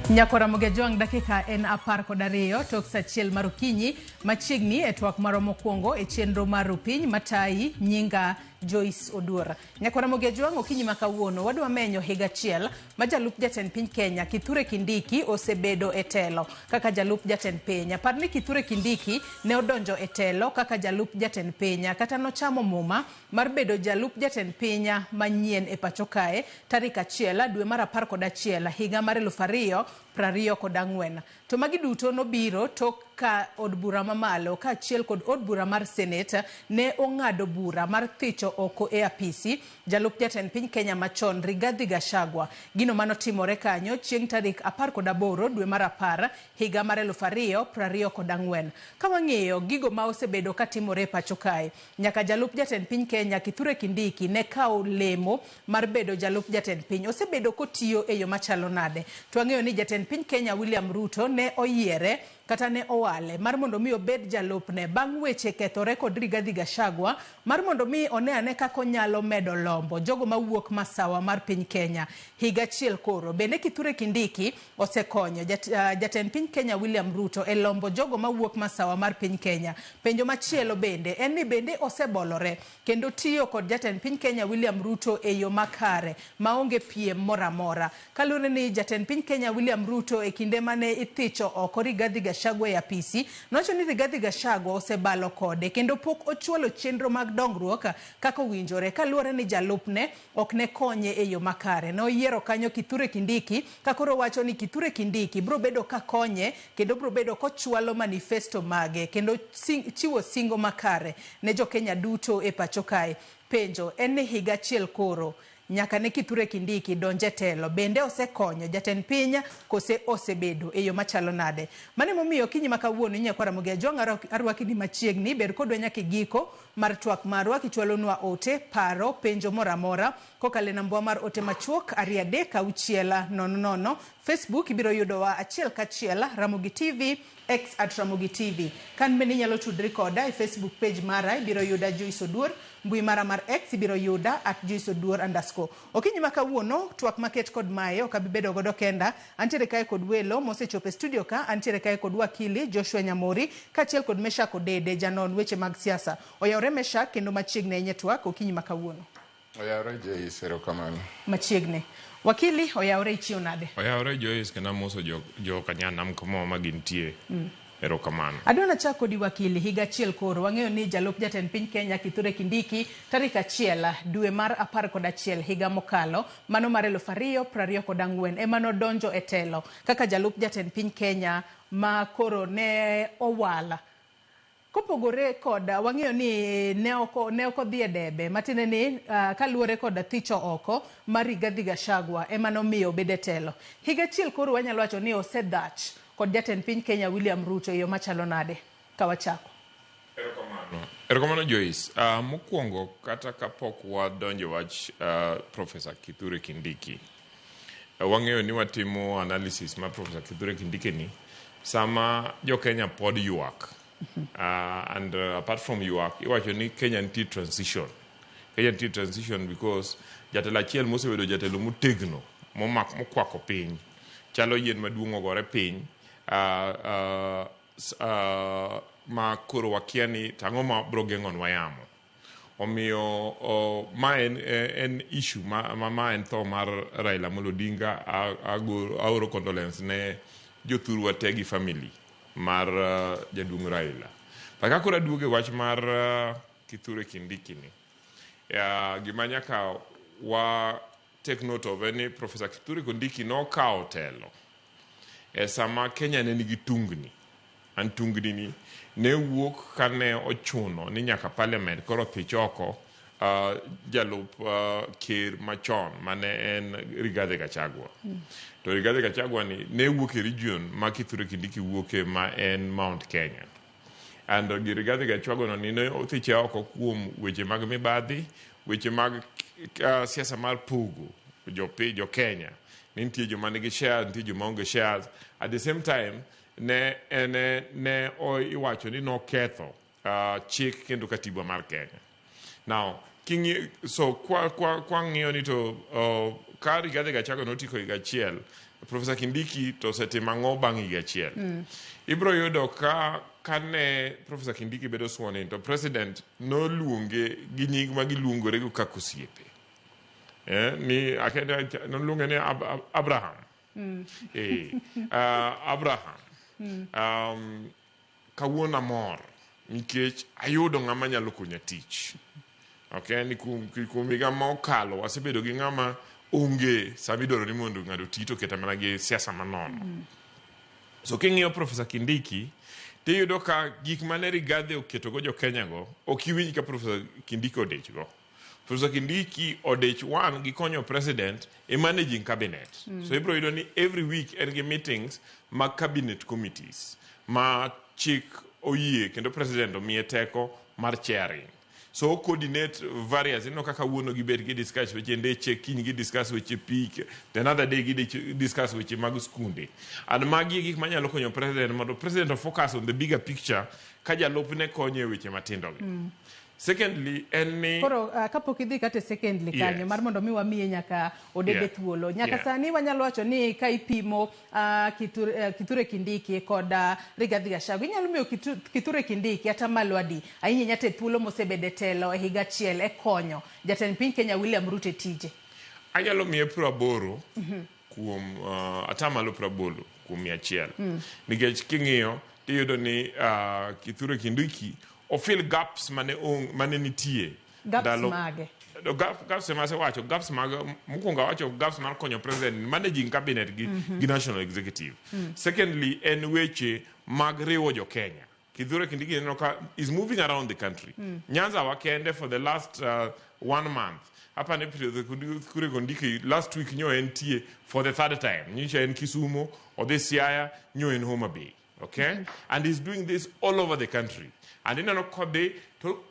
Nyakora Mogejwang' dakika en 12 tok sa 1 mar okinyi machiegni e twak marwa mokwongo e chenro mar Rupiny matayi nyinga Joyce Oduor. Nyakwara Mogejwang' okinyi ma kawuono wadwa menyo higa achiel ma jalup jatend piny Kenya Kithure Kindiki osebedo e telo kaka jalup jatend piny. Par ni Kithure Kindiki ne odonjo e telo kaka jalup jatend piny kata nochamo muma mar bedo jalup jatend piny manyien e pacho kae tarik 1 dwe mar 11 higa mar 2024. To magi duto nobiro tok ka od bura mamalo kaachiel kod od bura mar Senate ne ong'ado bura mar thicho oko e apisi jalup jatend piny Kenya machon Rigathi Gachagua. Gino manotimore kanyo chieng' tarik 18 dwe mar 10 higa mar 2024. Ka wang'iyo gigo ma osebedo katimore e pacho kae, nyaka jalup jatend piny Kenya Kithure Kindiki ne kawo lemo mar bedo jalup jatend piny. Osebedo kotiyo e yo machalo nade? To wang'eyo ni jatend piny Kenya William Ruto ne oyiere kata ne owale mar mondo mi obed jalupne bang' weche kethore kod Rigathi Gachagua mar mondo mi one ane kaka onyalo medo lombo jogo mawuok masawa mar piny Kenya. Higa achiel koro, bende Kithure Kindiki osekonyo jatend piny Kenya William Ruto e lombo jogo mawuok masawa mar piny Kenya. Penjo machielo bende en ni bende osebolore kendo tiyo kod jatend piny Kenya William Ruto e yo makare maonge piem moro amora. Kaluwore ni jatend piny Kenya William Ruto e kinde mane ithicho oko Rigathi Gachagua e apisi, nowacho ni Rigathi Gachagua osebalo kode kendo pok ochwalo chenro mag dongruok kaka owinjore kaluwore ni jalupne ok ne konye e yo makare. Ne oyiero kanyo Kithure Kindiki ka koro owacho ni Kithure Kindiki biro bedo ka konye kendo biro bedo kochwalo manifesto mage kendo chiwo singo makare ne jo Kenya duto e pacho kae. Penjo en ni higa achiel koro nyaka ne Kithure Kindiki donj e telo, bende osekonyo jatend piny kose osebedo e yo machalo nade? Mano emomiyo okinyi ma kawuono nyakwar Ramogi Ajwang' arwaki ni machiegni, ber kodwa nyaka e giko mar twak marwa kichwalonwa ote, paro, penjo moro amora kokalo e nambwa mar ote machuok 23600. Facebook ibiro yudowa achiel kachiel Ramogi TV, X at Ramogi TV. Kan bende inyalo tudri koda e Facebook page mara ibiro yuda Joyce Oduor, mbui mara mar X ibiro yuda at Joyce Oduor underscore. Okinyi ma kawuono twak maket kod mae ok abi bedo godo kenda, antiere kae kod welo mosechopo e studio ka, antiere kae kod wakili Joshua Nyamori kaachiel kod Meshak Odede janon weche mag siasa. Oyawore Meshak kendo machiegni ahinya e twak okinyi ma kawuono. Oyawore Joyce, erokamano. Machiegni. Wakili oyawore ichiew nade? Oyawore Joyce kendo amoso jo Kanyanam kamoro ma gintie. Erokamano. Adwa nachak kodi wakili, higa achiel koro wang'eyo ni jalup jatend piny Kenya Kithure Kindiki tarik 1 dwe mar 11 higa mokalo mano mar 2024 ema nodonjo e telo kaka jalup jatend piny Kenya ma koro ne owal. Kopogore kod wang'eyo ni ne ok odhi e debe matiende ni kaluwore kod thicho oko mar Rigathi Gachagua ema nomiyo obedo e telo. Higa achiel koro wanyalo wacho ni osedhach kod jatend piny Kenya William Ruto e yo machalo nade ka wachako? Erokamano. Erokamano Joyce. Mokwongo kata kapok wadonjo wach Professor Kithure Kindiki, wang'eyo ni watimo analysis mar Professor Kithure Kindiki ni sama jo Kenya pod ywak. And apart from ywak, iwacho ni Kenya nitie transition. Kenya nitie transition because jatelo achiel mosebedo jatelo motegno momak mokwako piny chalo yien maduong' ogore piny ma koro wakia ni tang'o ma bro geng'onwa yamo. Omiyo ma en issue ma en tho mar Raila Amolo Odinga. Aoro condolence ne jothurwa te gi family mar jaduong' Raila. Ka koro aduogo e wach mar Kithure Kindiki ni, gima nyaka wa take note of en ni Professor Kithure Kindiki nokawo telo e sama Kenya ne nigi tungni. An tungni ni ne wuok kane ochuno ni nyaka parliament koro thich oko jalup ker machon mane en Rigathi Gachagua. To Rigathi Gachagua ni ne wuok e region ma Kithure Kindiki wuoke ma en Mount Kenya. And Rigathi Gachagua no ni ne othiche oko kuom weche mag mibadhi, weche mag siasa mar pogo jo Kenya. Ni nitie joma nigi shares, nitie joma onge shares. At the same time, ne iwacho ni noketho chik kendo katiba mar Kenya. Now, King'i, so kwa ng'iyo ni to ka Rigathi Gachagua notiko higa achiel, Professor Kindiki to osetimo ang'o bang' higa achiel? Ibro yudo ka kane Professor Kindiki bedo sworn in, to president noluonge gi nying ma giluongore go kaka osiepe. Ni akende noluonge ni Abraham. Abraham. Kawuono amor nikech ayudo ng'ama nyalo konya tich. Okay, ni kuom higa ma okalo wasebedo gi ng'ama onge sama idwaro ni mondo ng'ato oti to keta mana gi siasa manono. So king'iyo Professor Kindiki, tiyudo ka gik mane Rigathi oketo go jo Kenya go, ok iwinj ka Professor Kindiki odich go. Professor Kindiki odich one gi konyo president e managing cabinet. So ibro yudo ni every week en gi meetings mag cabinet committees ma chik oyie kendo president omiye teko mar chairing. So o coordinate various, ineno kaka wuono gibet gi discuss weche ndeche, kiny gi discuss weche pi, the another day gi discuss weche mag skunde. And magi e gik manyalo konyo president mondo president o focus on the bigger picture ka jalupne konye e weche matindo gi. Secondly, en ni Koro kapok idhi kata secondly kanyo, mar mondo mi wamiye nyaka Odede thuolo. Nyaka sani wanyalo wacho ni ka ipimo Kithure Kindiki kod Rigathi Gachagua, inyalo miyo Kithure Kindiki atamalo adi? Ahinya ahinya te thuolo mosebedo e telo e higa achiel e konyo jatend piny Kenya William Ruto e tije. Anyalo miye 80 kuom atamalo 80 kuom 100. Nikech king'iyo tiyudo ni Kithure Kindiki ofill gaps mane nitie. Gaps mage? Gaps ema asewacho, gaps mag mokwongo awacho gaps mar konyo president managing cabinet gi, gi national executive. Secondly, en weche mag riwo jo Kenya. Kithure Kindiki neno ka is moving around the country. Nyanza wa kende for the last 1 month. Hapa ni Kithure Kindiki last week nyo entie for the third time. Nyicha en Kisumu, odhi Siaya, nyo en Homa Bay. Okay? And he's doing this all over the country. And ineno kodhi to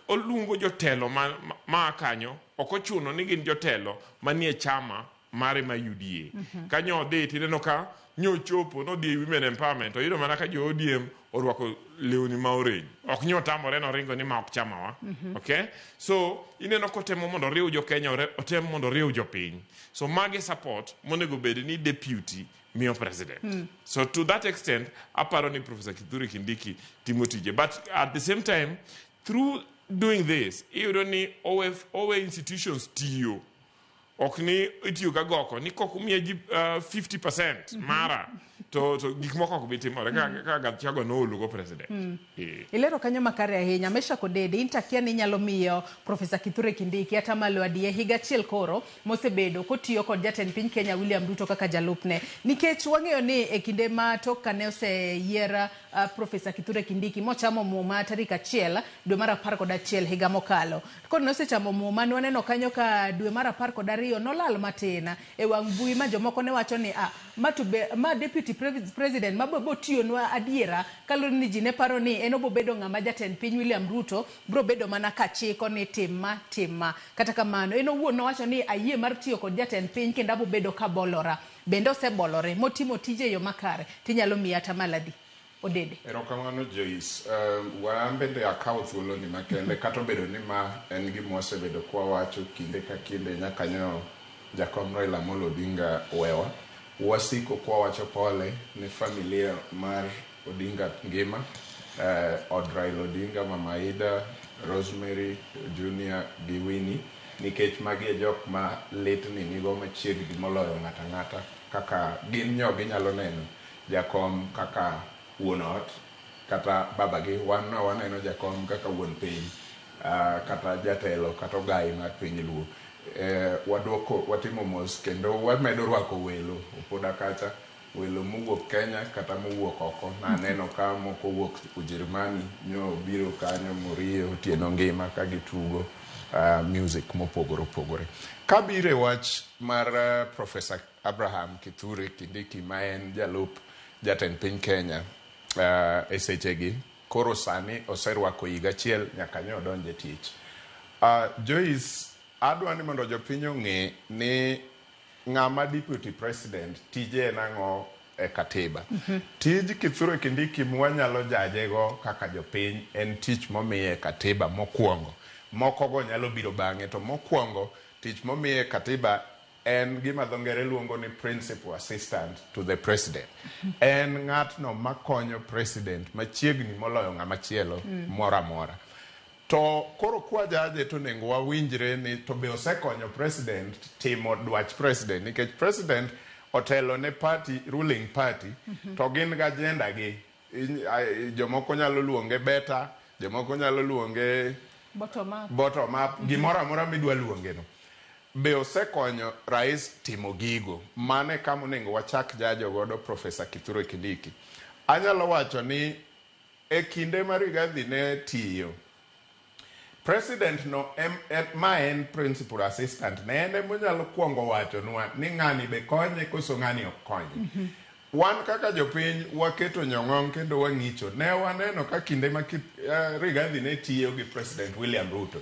oluongo jotelo ma kanyo, ok ochuno ni gin jotelo manie chama mare ma UDA. Kanyo odhi tineno ka nyo chopo nodhi e women empowerment, oyudo mana ka jo ODM orwako lewni ma orange. Ok nyo tamore noringo ni ma ok chamawa. Okay? So ineno kotemo mondo oriw jo Kenya, otem mondo oriw jopiny. So magi support monego bed ni deputy miyo president. So to that extent, aparo ni Professor Kithure Kindiki timo tije. But at the same time, through doing this, iyudo ni owe institutions tiyo. Ok ni itiyo ga goko, ni kok umiya ji 50% mara, to gik moko ok bi timore, kaka Gachagua noolo go president. Ilero kanyo makare ahinya. Meshack Odede, in takia ni inyalo miyo Professor Kithure Kindiki atamalo adi e higa achiel koro mosebedo kotiyo kod jatend piny Kenya William Ruto kaka jalupne. Nikech wang'eyo ni e kinde ma tok kane oseyier Professor Kithure Kindiki mochamo muma tarik 1 dwe mar 11 higa mokalo. Koro nosechamo muma, ne waneno kanyo ka dwe mar 12 nolal matin e wang' mbui ma jomoko ne wacho ni ma to be, ma deputy president ma bo tiyonwa adiera, kaluwore ni ji ne paro ni en obo bedo ng'ama jatend piny William Ruto bro bedo mana ka chiko ni tim ma, tim ma. Kata kamano en owuon nowacho ni ayie mar tiyo kod jatend piny kendo abo bedo ka bolora. Bende osebolore motimo tije e yo makare, tinyalo miye atamalo adi? Odede. Erokamano Joyce. Wan bende akawo thuolo ni makende, kata obedo ni ma en gima wasebedo kwawacho kinde ka kinde nyaka nyo jakom Raila Amolo Odinga wewa. Wasiko kwawacho pole ne familia mar Odinga ngima, od Raila Odinga, Mama Aida, Rosemary Junior gi Winnie, nikech magi e jok ma litni nigo machiegni moloyo ng'ato ang'ata, kaka gin nyo ginyalo neno jakom kaka wuon ot kata babagi. Wan no waneno jakom kaka wuon piny, kata jatelo kata ogai mar piny Luo. Waduoko, watimo mos kendo wamedo rwako welo opoda kacha, welo mowuok Kenya kata mowuok oko. Naneno ka moko wuok Ujerumani nyo biro kanyo moriyo otieno ngima ka gitugo music mopogore opogore. Kabiro e wach mar Professor Abraham Kithure Kindiki ma en jalup jatend piny Kenya e sechegi, koro sani oserwako higa achiel nyaka nyo odonj e tich. Joyce, adwa ni mondo jopiny ong'e ni ng'ama deputy president tije en ang'o e katiba. Tij Kithure Kindiki mwanyalo jaje go kaka jopiny en tich momiye e katiba mokwongo. Moko go nyalo biro bang'e. To mokwongo, tich momiye katiba en gima dho ngere luongo ni principal assistant to the president. En ng'atno makonyo president machiegni moloyo ng'ama chielo moro amora. To koro kwa jaje to onego wawinjre ni to be osekonyo president timo dwach president, nikech president otelo ne party, ruling party, to gin gi agenda gi. Jomoko nyalo luonge better, jomoko nyalo luonge bottom up, bottom up, gimoro amora midwa luonge no. Be osekonyo rais timo gigo? Mano e kama onego wachak jajo godo Professor Kithure Kindiki. Anyalo wacho ni e kinde ma Rigathi ne tiyo, president no ma en principal assistant ne en emonyalo kwongo wachonwa ni ng'ani be konye koso ng'ani ok konye. Wan kaka jopiny waketo nyong'ong kendo wang'icho. Ne waneno ka kinde ma Rigathi ne tiyo gi President William Ruto,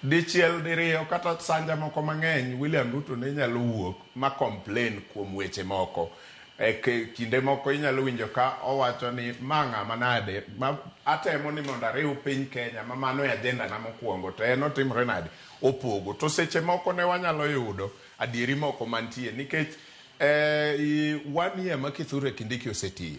dichiel, diriyo kata sanja moko mang'eny, William Ruto ne nyalo wuok ma complain kuom weche moko. E kinde moko inyalo winjo ka owacho ni ma ng'ama nade ma atemo ni mondo ariw piny Kenya, ma mano e agenda na mokwongo, to en otimore nade, opogo. To seche moko ne wanyalo yudo adieri moko mantie nikech one year ma Kithure Kindiki osetiyo,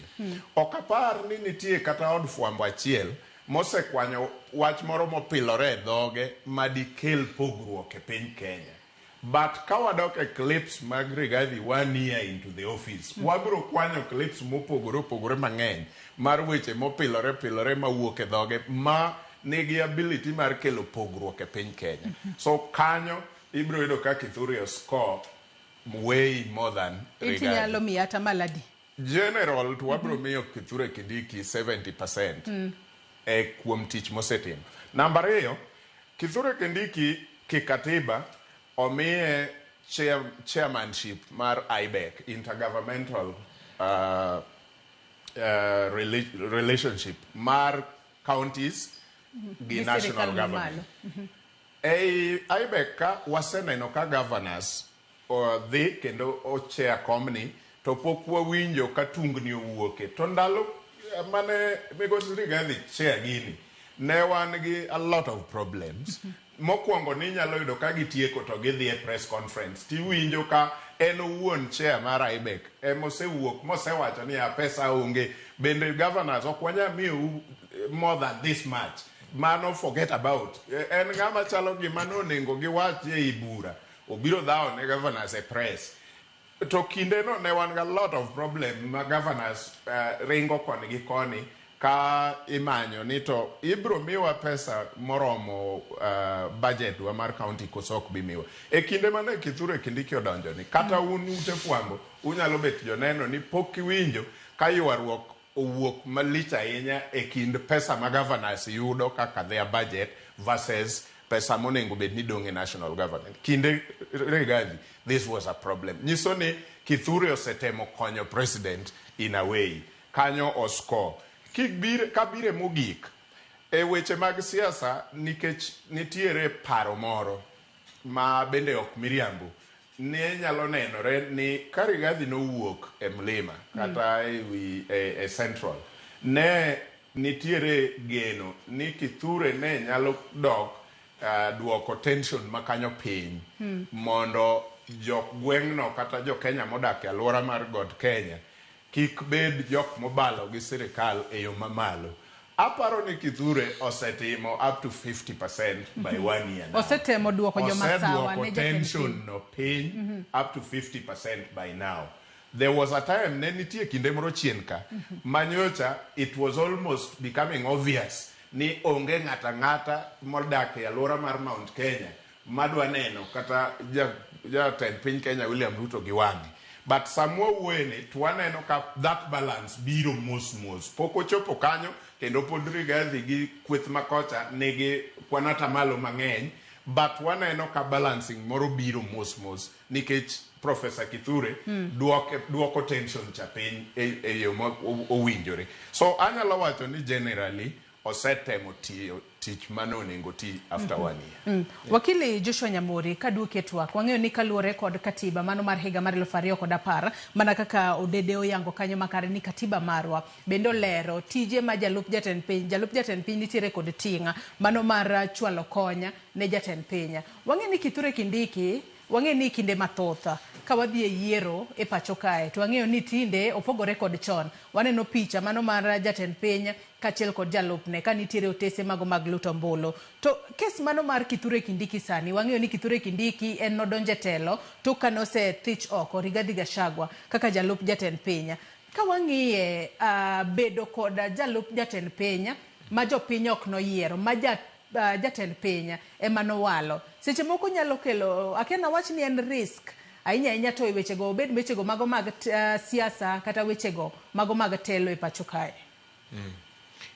ok apar ni nitie kata od fwambo achiel mosekwanyo wach moro mopilore e dhoge madikel pogruok e piny Kenya. But ka wadok e clips mag Rigathi one year into the office, wabiro kwanyo clips mopogore opogore mang'eny mar weche mopilore pilore mawuok e dhoge ma nigi ability mar kelo pogruok e piny Kenya. So kanyo ibiro yudo ka Kithure score way more than Inti Rigathi. Nyalo miya atamalo adi? General to wabiro miyo Kithure Kindiki 70% e kuom tich mosetimo. Namba ariyo, Kithure Kindiki kikatiba omiye chairmanship mar IBEC, Intergovernmental Relationship mar counties gi gi national sirikal government. mamalo. Ei IBEC ka waseneno ka governors dhi kendo ochair komni, to pok wawinjo ka tungni owuoke. To ndalo mane Migosi Rigathi chair gini, ne wan gi a lot of problems. Mokwongo ni inyalo yudo ka gitieko to gidhi e press conference, tiwinjo ka en owuon chair mar IBEC emosewuok mosewacho ni pesa onge, bende governors ok wanyal miyou more than this much. Mano forget about. En ng'ama chalo gima nonego giwach ei bura, obiro dhawo ne governors e press. To kindeno ne wan ga lot of problem ma governors ringo koni gi koni ka imanyo ni to ibro miwa pesa moromo budget wa mar county koso ok bi miwa. E kinde mane Kithure Kindiki odonjo ni, kata un ute fwambo unyalo bet joneno ni pok iwinjo ka ywaruok owuok malich ahinya e kind pesa ma governors yudo kaka their budget versus pesa monego bed ni dong' e national government. Kinde Rigathi, this was a problem. Nyiso ni Kithure osetemo konyo president in a way. Kanyo oscore. Kik kabire mogik e weche mag siasa, nikech nitiere paro moro ma bende ok miriambo ne nyalo nenore ni ka Rigathi nowuok e mlima kata e wi e central, ne nitiere geno ni Kithure ne nyalo dok duoko tension makanyo piny mondo jok gweng'no kata jo Kenya modak e alwora mar God Kenya kik bed jok mobalo gi sirikal e yo mamalo. Aparo ni Kithure osetimo up to 50% by one year now. Osetemo duoko jomasawa Oseduoko ne jatend tension piny. no piny up to 50% by now. There was a time, ne nitie kinde moro chien ka manyocha it was almost becoming obvious ni onge ng'ata ng'ata modak e alwora mar Mount Kenya madwa neno kata jatend piny Kenya William Ruto gi wang'e. But samwa wuoyeni to waneno ka that balance biro mos mos. Pok ochopo kanyo kendo pod Rigathi gi kweth makocha nigi kwan atamalo mang'eny, but waneno ka balancing moro biro mos mos nikech Professor Kithure duoko tension cha piny e yo ma owinjore. So anyalo wacho ni generally osetemo tiyo tich mane onego ti after 1 year. Wakili Joshua Nyamori, kaduoki e twak, wang'eyo ni kaluwore kod katiba mano mar higa mar 2010, mana kaka Odede oyango kanyo makare ni katiba marwa bende olero tije ma jalup jatend piny. Jalup jatend piny nitiere kod ting' mano mar chwalo kony ne jatend piny. Wang'eyo ni Kithure Kindiki, wang'eyo ni kinde mathoth ka wadhi e yiero e pacho kae to wang'eyo ni tinde opogore kod chon. Waneno picha mano mar jatend piny kaachiel kod jalupne ka nitiere otese mago mag luto ombulu. To kes mano mar Kithure Kindiki sani, wang'eyo ni Kithure Kindiki en nodonjo e telo tok kane osethich oko Rigathi Gachagua kaka jalup jatend piny. Ka wang'iye bedo kod jalup jatend piny ma jopiny ok noyiero, ma jatend piny ema nowalo, seche moko nyalo kelo, akia nawach ni en risk ahinya ahinya to e wechego, obed wechego mago mag siasa kata wechego mago mag telo e pacho kae.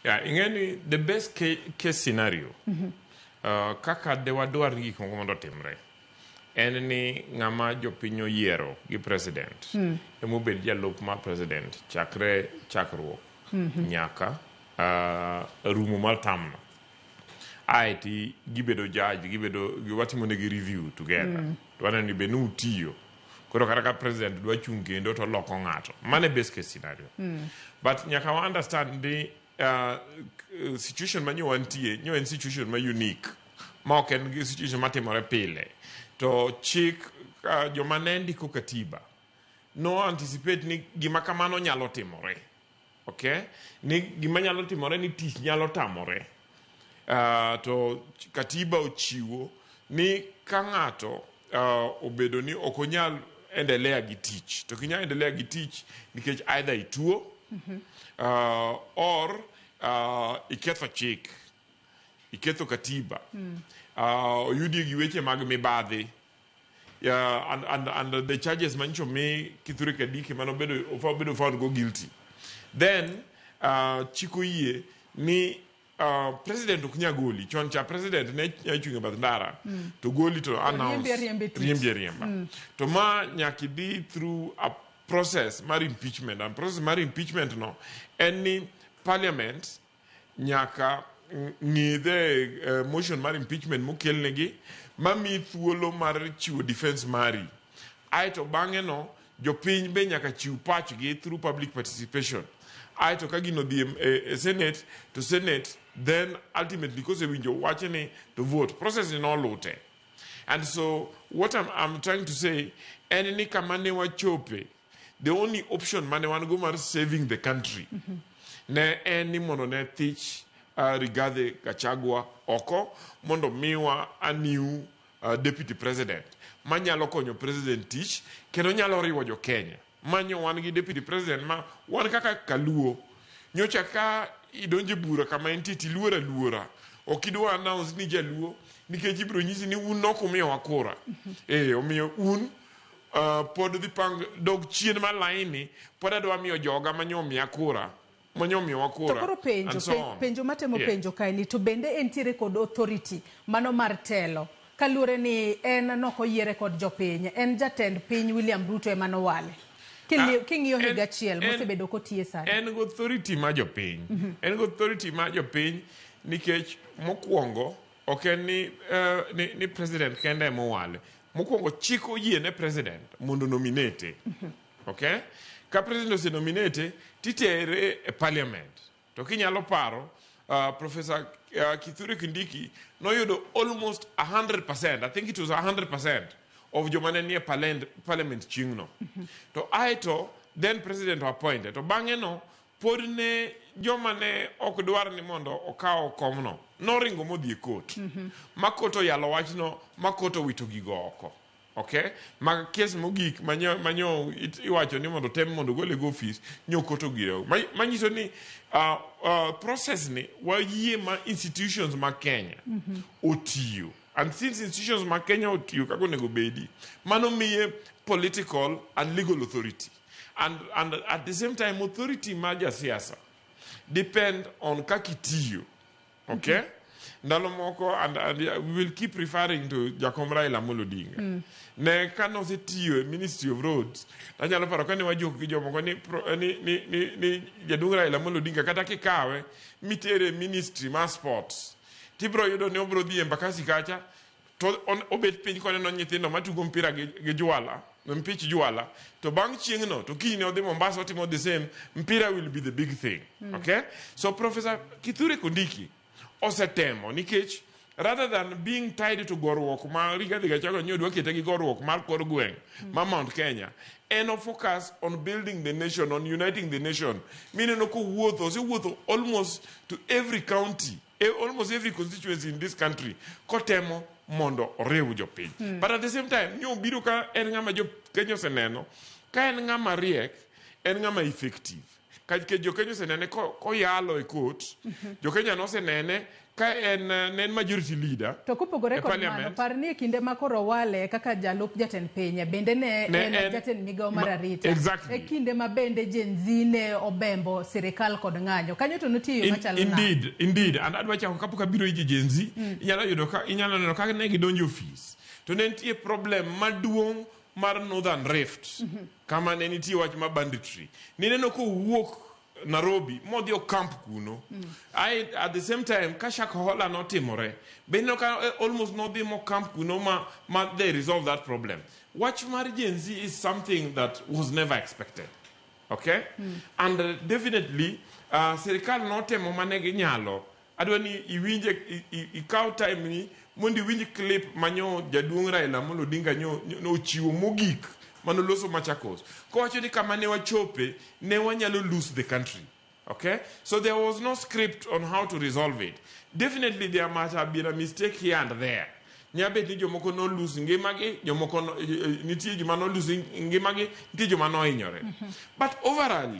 Yeah, ing'e ni the best case scenario kaka de wadwar ni gik moko mondo otimre en ni ng'ama jopiny oyiero gi president emobed jalup mar president chakre chakruok nyaka rumo mar term no. Aeto gibedo judge, gibedo watimo negi review together to waneno ni be nutiyo. Koro kata ka president dwa chung' kendo to oloko ng'ato, mano e best case scenario. But nyaka wa understand ni situation ma nyo wantie nyo en situation ma unique, ma ok en gi situation matimore pile. To chik, joma ne ndiko katiba no anticipate ni gima kamano nyalo timore, okay, ni gima nyalo timore ni tich nyalo tamore. To katiba ochiwo ni ka ng'ato obedo ni ok onyal endelea gi tich, to ok inyal endelea gi tich nikech either ituo or iketho chik, iketho katiba, oyudi gi weche mag mibadhi. Yeah, and the charges manyicho mi Kithure Kindiki manobedo obedo found go guilty, then chik oyie ni president ok nyal goli. Chon cha president ne nyalo chung' e bath ndara to goli to announce. Riembi ariemba e tich. Riembi ariemba. To ma nyaka idhi through a process mar impeachment, and process mar impeachment no en ni parliament nyaka ng'i the motion mar impeachment mokelnegi mamiyi thuolo mar chiwo defense mari. Aeto bang'e no jopiny be nyaka chiw pachgi through public participation. Aeto ka gino dhi e senate, to senate then ultimately kosewinjo wachni to vote. Process ni nolute. And so what I'm trying to say en ni kama ne wachope, the only option mane wan go mar saving the country ne en ni mondo ne thich Rigathi Gachagua oko mondo miwa a new deputy president manyalo konyo president tich kendo nyalo riwo jo Kenya. Manyo wan gi deputy president ma wan kaka kaluo nyocha ka idonje bura kama entie tiluor aluora, ok idwa announce ni jaluo nikech ibiro nyisi ni un nok umiyowa kura. Omiyo un pod dhi pang dog chien mar laini, pod adwa miyo joga manyo miya kura, manyo miyowa To kura koro penjo and so on. Penjo matemo penjo kae ni to bende entiere kod authority mano mar telo kaluwore ni en nokoyiere kod jopiny, en jatend piny William Ruto ema nowale? King'iyo higa achiel mosebedo kotiye sani. En go authority ma jopiny, en go authority ma jopiny nikech mokwongo ok en ni president kende ema owale. Mokwongo chik oyie ne president mondo nominate. Okay, ka president osenominate titere e parliament. To kinyalo paro, Professor Kithure Kindiki noyudo almost 100%, I think it was 100% of joma ne nie parliament chieng'no. To aeto then president appointed. To bang'e no pod ne joma ne ok dwar ni mondo okaw komno noringo modhi e court ma court oyalo wachno, ma court owito gigo oko. Okay, ma kes mogik manyo iwacho ni mondo tem mondo gole go ofis nyo court ogire. Manyiso ni process ni wayie ma institutions ma Kenya otiyo, and since institutions ma Kenya otiyo kaka onego bedi, mano miye political and legal authority, and at the same time authority mar jasiasa depend on kaka itiyo. Okay. Ndalo moko, and we will keep referring to Jakom Raila Amolo Odinga. Ne ka nosetiyo e Ministry of Roads, anyalo paro kane wajok gi jomoko ni, pro, ni, ni, ni, ni jaduong' Raila Amolo Odinga kata kikawe mitere e Ministry mar Sports, tibro yudo ni obro dhi e Embakasi kacha to obet piny koneno nyithindo matugo mpira gi jwala, mpich jwala, to bang' chieng'no to kinyne odhi Mombasa otimo the same, mpira will be the big thing. Okay? So Professor Kithure Kindiki osetemo nikech rather than being tied to goruok ma Rigathi Gachagua nyo dwa kete gi goruok mar kor gweng' ma Mount Kenya, en o focus on building the nation, on uniting the nation. Mineno kowuotho, osewuotho almost to every county, almost every constituency in this country, kotemo mondo oriw jopiny. But at the same time, nyo biro ka en ng'ama jo Kenya oseneno, ka en ng'ama riek, en ng'ama effective. Ka nikech jo Kenya osenene koyalo e court, jo Kenya nosenene ka en ne en majority leader To kopogore e kod mano, parliament. par ni e kinde ma koro owale kaka jalup jatend piny, bende ne Ne en jatend migawo mar arita. Exactly. E kinde ma bende Gen Z ne obembo sirikal kod ng'anyo. Kanyo to nitie yo machalo nade? Indeed. And adwa chako kapok abiro ije Gen Z, inyalo yudo ka inyalo neno ka ne gidonjo e ofis. To ne nitie problem maduong' mar Northern Rift, kama ne nitie wach mar banditry. Nineno kowuok Nairobi modhi okamp kuno. At the same time, ka Shakahola notimore, be ineno ka almost nodhi mokamp kuno ma they resolve that problem. Wach mar Gen Z is something that was never expected. Okay? And definitely, sirikal notemo mane ginyalo. Adwa ni iwinje, ikaw time ni mondo iwinj clip manyo jaduong' Raila Amolo Odinga nyo ochiwo mogik manoloso Machakos. Kowacho ni kama ne wachope, ne wanyalo lose the country. Okay? So there was no script on how to resolve it. Definitely there might have been a mistake here and there. Nyabet ni jomoko no lose ngimagi, jomoko no, nitie joma no lose ngimagi, nitie joma nohinyore. But overall,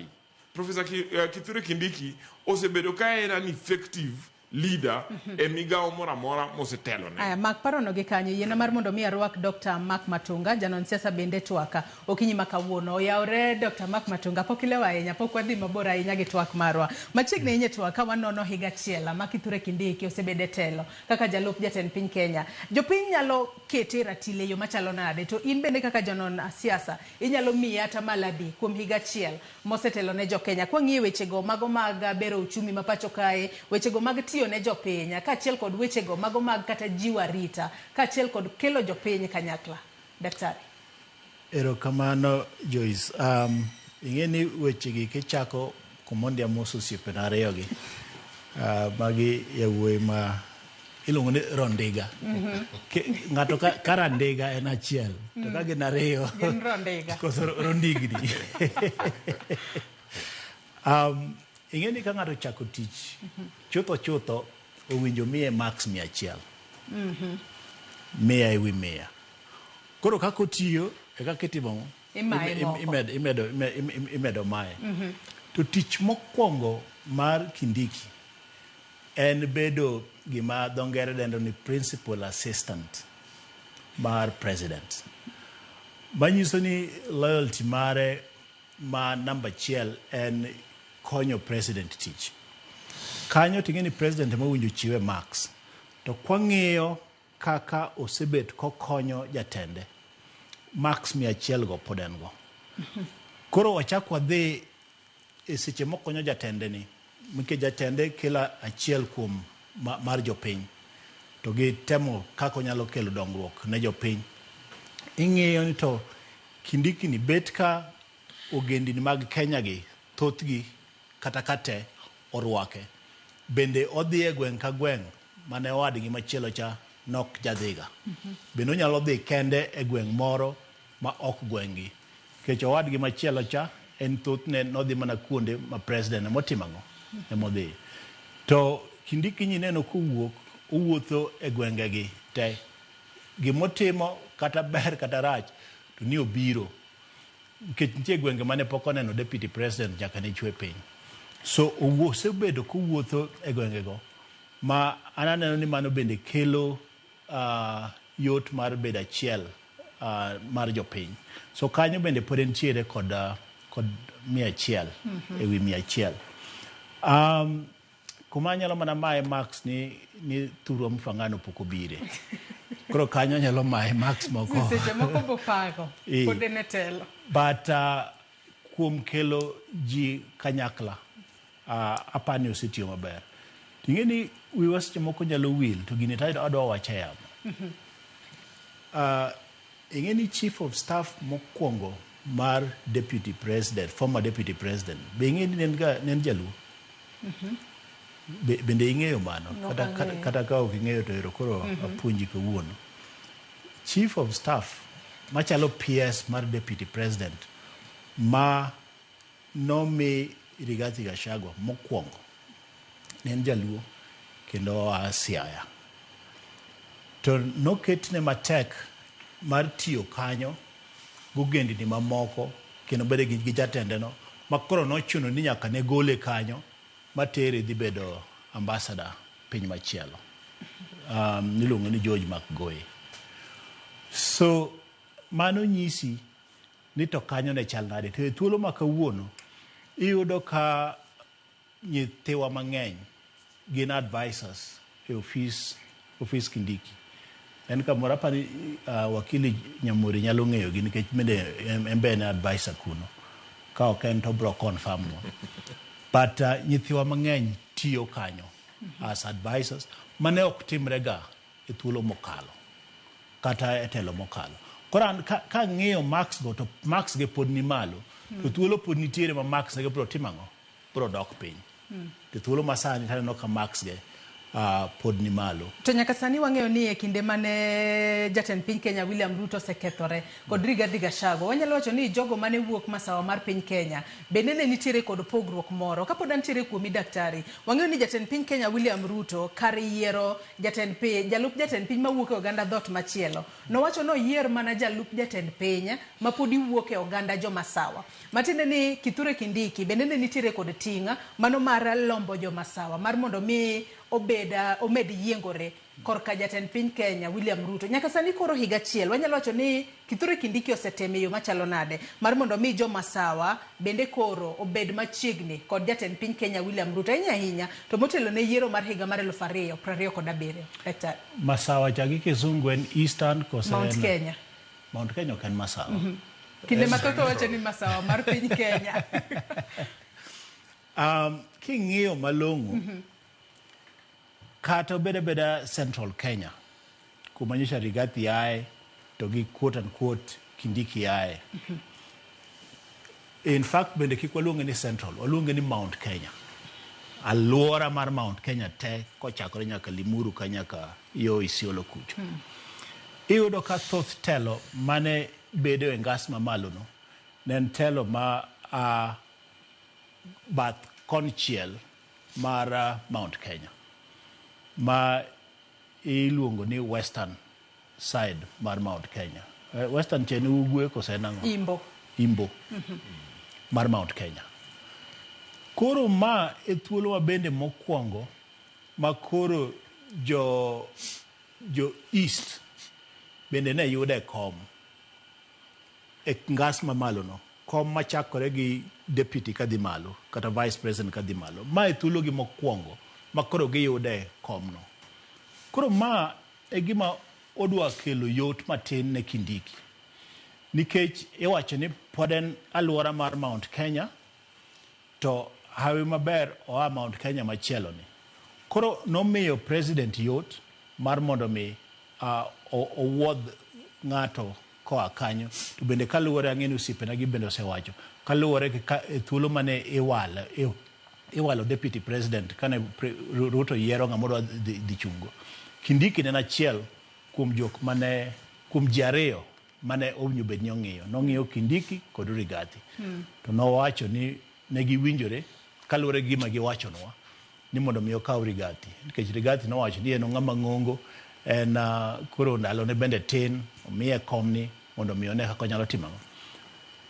Professor Kithure Kindiki osebedo ka en an effective leader e migawo moro amora mosetelone. Aya, mak parono gi kanyo, yiena mar mondo mi arwak Dr. Mark Matunga, janon siasa bende twaka okinyi ma kawuono. Oyawre Dr. Mark Matunga, pok ilewo ahinya, pok wadhi mabor ahinya gi twak marwa. Machiegni ahinya e twak ka wanono higa achiel ma Kithure Kindiki osebedo e telo kaka jalup jatend piny Kenya. Jopiny nyalo kete e ratil e yo machalo nade? To in bende kaka janon siasa, inyalo miye atamalo adi kuom higa achiel mosetelo ne jo Kenya? Kwang'iyo wechego mago mag bero uchumi ma pacho kae, wechego mag tiyo ne jopiny, kaachiel kod wechego mago mag kata jiwo arita, kaachiel kod kelo jopiny kanyakla. Daktari. Erokamano Joyce. Ing'e ni wechegi kichako kumondi amos osiepena ariyogi. Magi yawuoyi ma iluongo ni rondiga. Ng'ato ka randiga en achiel, to ka gin ariyo Gin rondiga. Koso rondigni. Ing'e ni ka ng'ato ochako tich, chutho chutho owinjo miye marks 100. 100 ewi 100. Koro kaka otiyo, e kaka itimo Imaye moko. Imedo maye. To tich mokwongo mar Kindiki en bedo gima dho ngere dendo ni principal assistant mar president. Manyiso ni loyalty mare ma namba achiel en konyo president tich. Kanyo ting'e ni president ema owinjo chiwe marks. To kwang'iyo kaka osebet kokonyo jatende, marks 100 go pod en go. Koro wachak wadhi e seche mokonyo jatende ni, nikech jatende kelo achiel kuom mar jopiny, to gi temo kaka onyalo kelo dongruok ne jopiny. Ing'iyo ni to Kindiki ni bet ka ogendini mag Kenya gi thothgi kata ka te orwake. Bende odhi e gweng' ka gweng' mane owadgi machielo cha nok jadhiga. Bende onyalo dhi kende e gweng' moro ma ok gweng'gi. Nikech owadgi machielo cha en thothne nodhi mana kuonde ma president emotimo ang'o? Emodhi. To Kindiki nyineno kowuok, owuotho e gwengegi te. Gimotimo kata ber kata rach to ni obiro. Nikech nitie gwenge mane pok oneno deputy president nyaka ne chwe piny. So osebedo kowuotho e gwengego ma an aneno ni mano bende kelo yot mar bedo achiel mar jopiny. So kanyo bende pod entiere kod 100 ewi 100. Kuma anyalo mana maye marks ni Thurwa Mfangano pok obire. Koro kanyo anyalo maye marks moko. Seche moko bopago pod en e telo. But kuom kelo ji kanyakla, apani osetiyo maber. Ting'e ni wiwa seche moko nyalo wil to gini to adwa wacho e yamo. Ing'e ni chief of staff mokwongo mar deputy president, former deputy president, be ing'e ni ne en jaluo? Bende ing'eyo mano? Kata ka ok ing'eyo to ero koro apuonji kawuono. Chief of staff machalo PS mar deputy president ma nomi Rigathi Gachagua mokwongo ne en jaluo kendo oa Siaya. To noketne matek mar tiyo kanyo gogendni mamoko kendo bedo gi jatende no ma koro nochuno ni nyaka ne gole kanyo matere dhi bedo ambassador piny machielo. Niluongo ni George McGoey. So mano nyisi ni to kanyo ne chal nade. To e thuolo ma kawuono iyudo ka nyithiwa mang'eny gin advisors e ofis Kindiki. En kamoro apani wakili Nyamori nyalo ng'eyo gi nikech bende en be en advisor kuno. Ka ok en to obro confirm nwa. But nyithiwa mang'eny tiyo kanyo as advisors mane ok timre ga e thuolo mokalo kata e telo mokalo. Koro an ka ang'iyo marks go to marks ge pod ni malo to thuolo pod nitiere ma marks ge bro timo ang'o? Bro dok piny. To thuolo ma sani to aneno ka marks ge pod ni malo. To nyaka sani wang'eyo ni e kinde mane jatend piny Kenya William Ruto osekethore kod Rigathi Gachagua, wanyalo wacho ni jogo mane wuok masawa mar piny Kenya bende ne nitiere kod pogruok moro. Kapod antiere kuomi daktari, wang'eyo ni jatend piny Kenya William Ruto kar yiero jatend piny, jalup jatend piny mawuok e oganda dhot machielo, nowacho ni oyier mana jalup jatend piny ma podi wuok e oganda jomasawa. Matiende ni Kithure Kindiki bende ne nitiere kod ting' mano mar lombo jomasawa mar mondo mi obed omed yiengore korka jatend piny Kenya William Ruto. Nyaka sani koro higa achiel wanyalo wacho ni Kithure Kindiki osetemo e yo machalo nade mar mondo mi jomasawa bende koro obed machiegni kod jatend piny Kenya William Ruto ahinya ahinya to motelo ne yiero mar higa mar 2027. Daktari. Masawa cha gi kizungu en Eastern kose Mount Kenya. Mount Kenya ok en Masawa. Kinde mathoth owacho ni masawa mar piny Kenya. King'iyo malong'o kata obed abeda Central Kenya kuma nyocha Rigathi ae to gi quote unquote Kindiki ae. In fact bende kik waluonge ni Central, waluonge ni Mount Kenya. Alwora mar Mount Kenya te kochakore nyaka Limuru ka nyaka yo Isiolo kucho. Iyudo ka thoth telo mane bedo e ngas mamalo no ne en telo ma a bath konchiel mar Mount Kenya ma iluongo ni western side mar Mount Kenya. Western cha en ugwe kose en ang'o? Imbo. Imbo mar Mount Kenya. Koro ma e thuolo ma bende mokwongo ma koro jo East bende ne yude kom e ngas mamalo no. Kom machakore gi deputy kadhi malo kata vice president kadhi malo. Ma e thuolo gi mokwongo ma koro giyude kom no. Koro ma e gima odwa kelo yot matin ne Kindiki. Nikech iwacho ni pod en alwora mar Mount Kenya to hawi maber oa Mount Kenya machielo ni. Koro nomiyo president yot mar mondo mi owuodh ng'ato koa kanyo. To bende kaluwore ang'e ni osiepena gi bende osewacho kaluwore gi e thuolo mane iwalo deputy president kane Ruto yiero ng'ama odwa dhi chungo. Kindiki ne en achiel kuom jok mane kuom ji ariyo mane owinjo bed ni ong'iyo. Nong'iyo Kindiki kod Rigathi. To nowacho ni ne giwinjore kaluwore gi gima giwachonwa ni mondo mi okaw Rigathi. Nikech Rigathi nowacho ni en ng'ama ng'ongo en koro ndalone bende tin omiye komni mondo mi one kaka onyalo timo ang'o.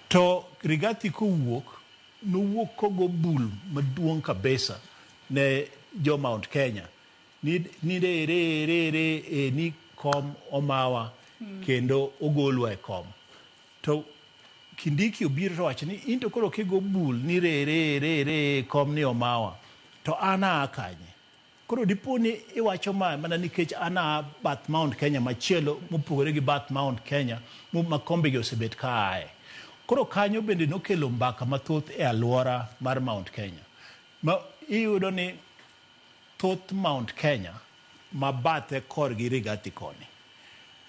To Rigathi kowuok nowuok kogo bul maduong' kabisa ne jo Mount Kenya ni re re re re e ni kom omawa kendo ogolwa e kom. To Kindiki obiro to wacho ni in to koro kigo bul ni re re re re kom ni omawa. To an aa kanye? Koro dipo ni iwacho ma mana nikech an aa bath Mount Kenya machielo mopogore gi bath Mount Kenya ma kombe gi osebet ka ae. Koro kanyo bende nokelo mbaka mathoth e aluora mar Mount Kenya. Ma iyudo ni thoth Mount Kenya ma bathe korgi Rigathi koni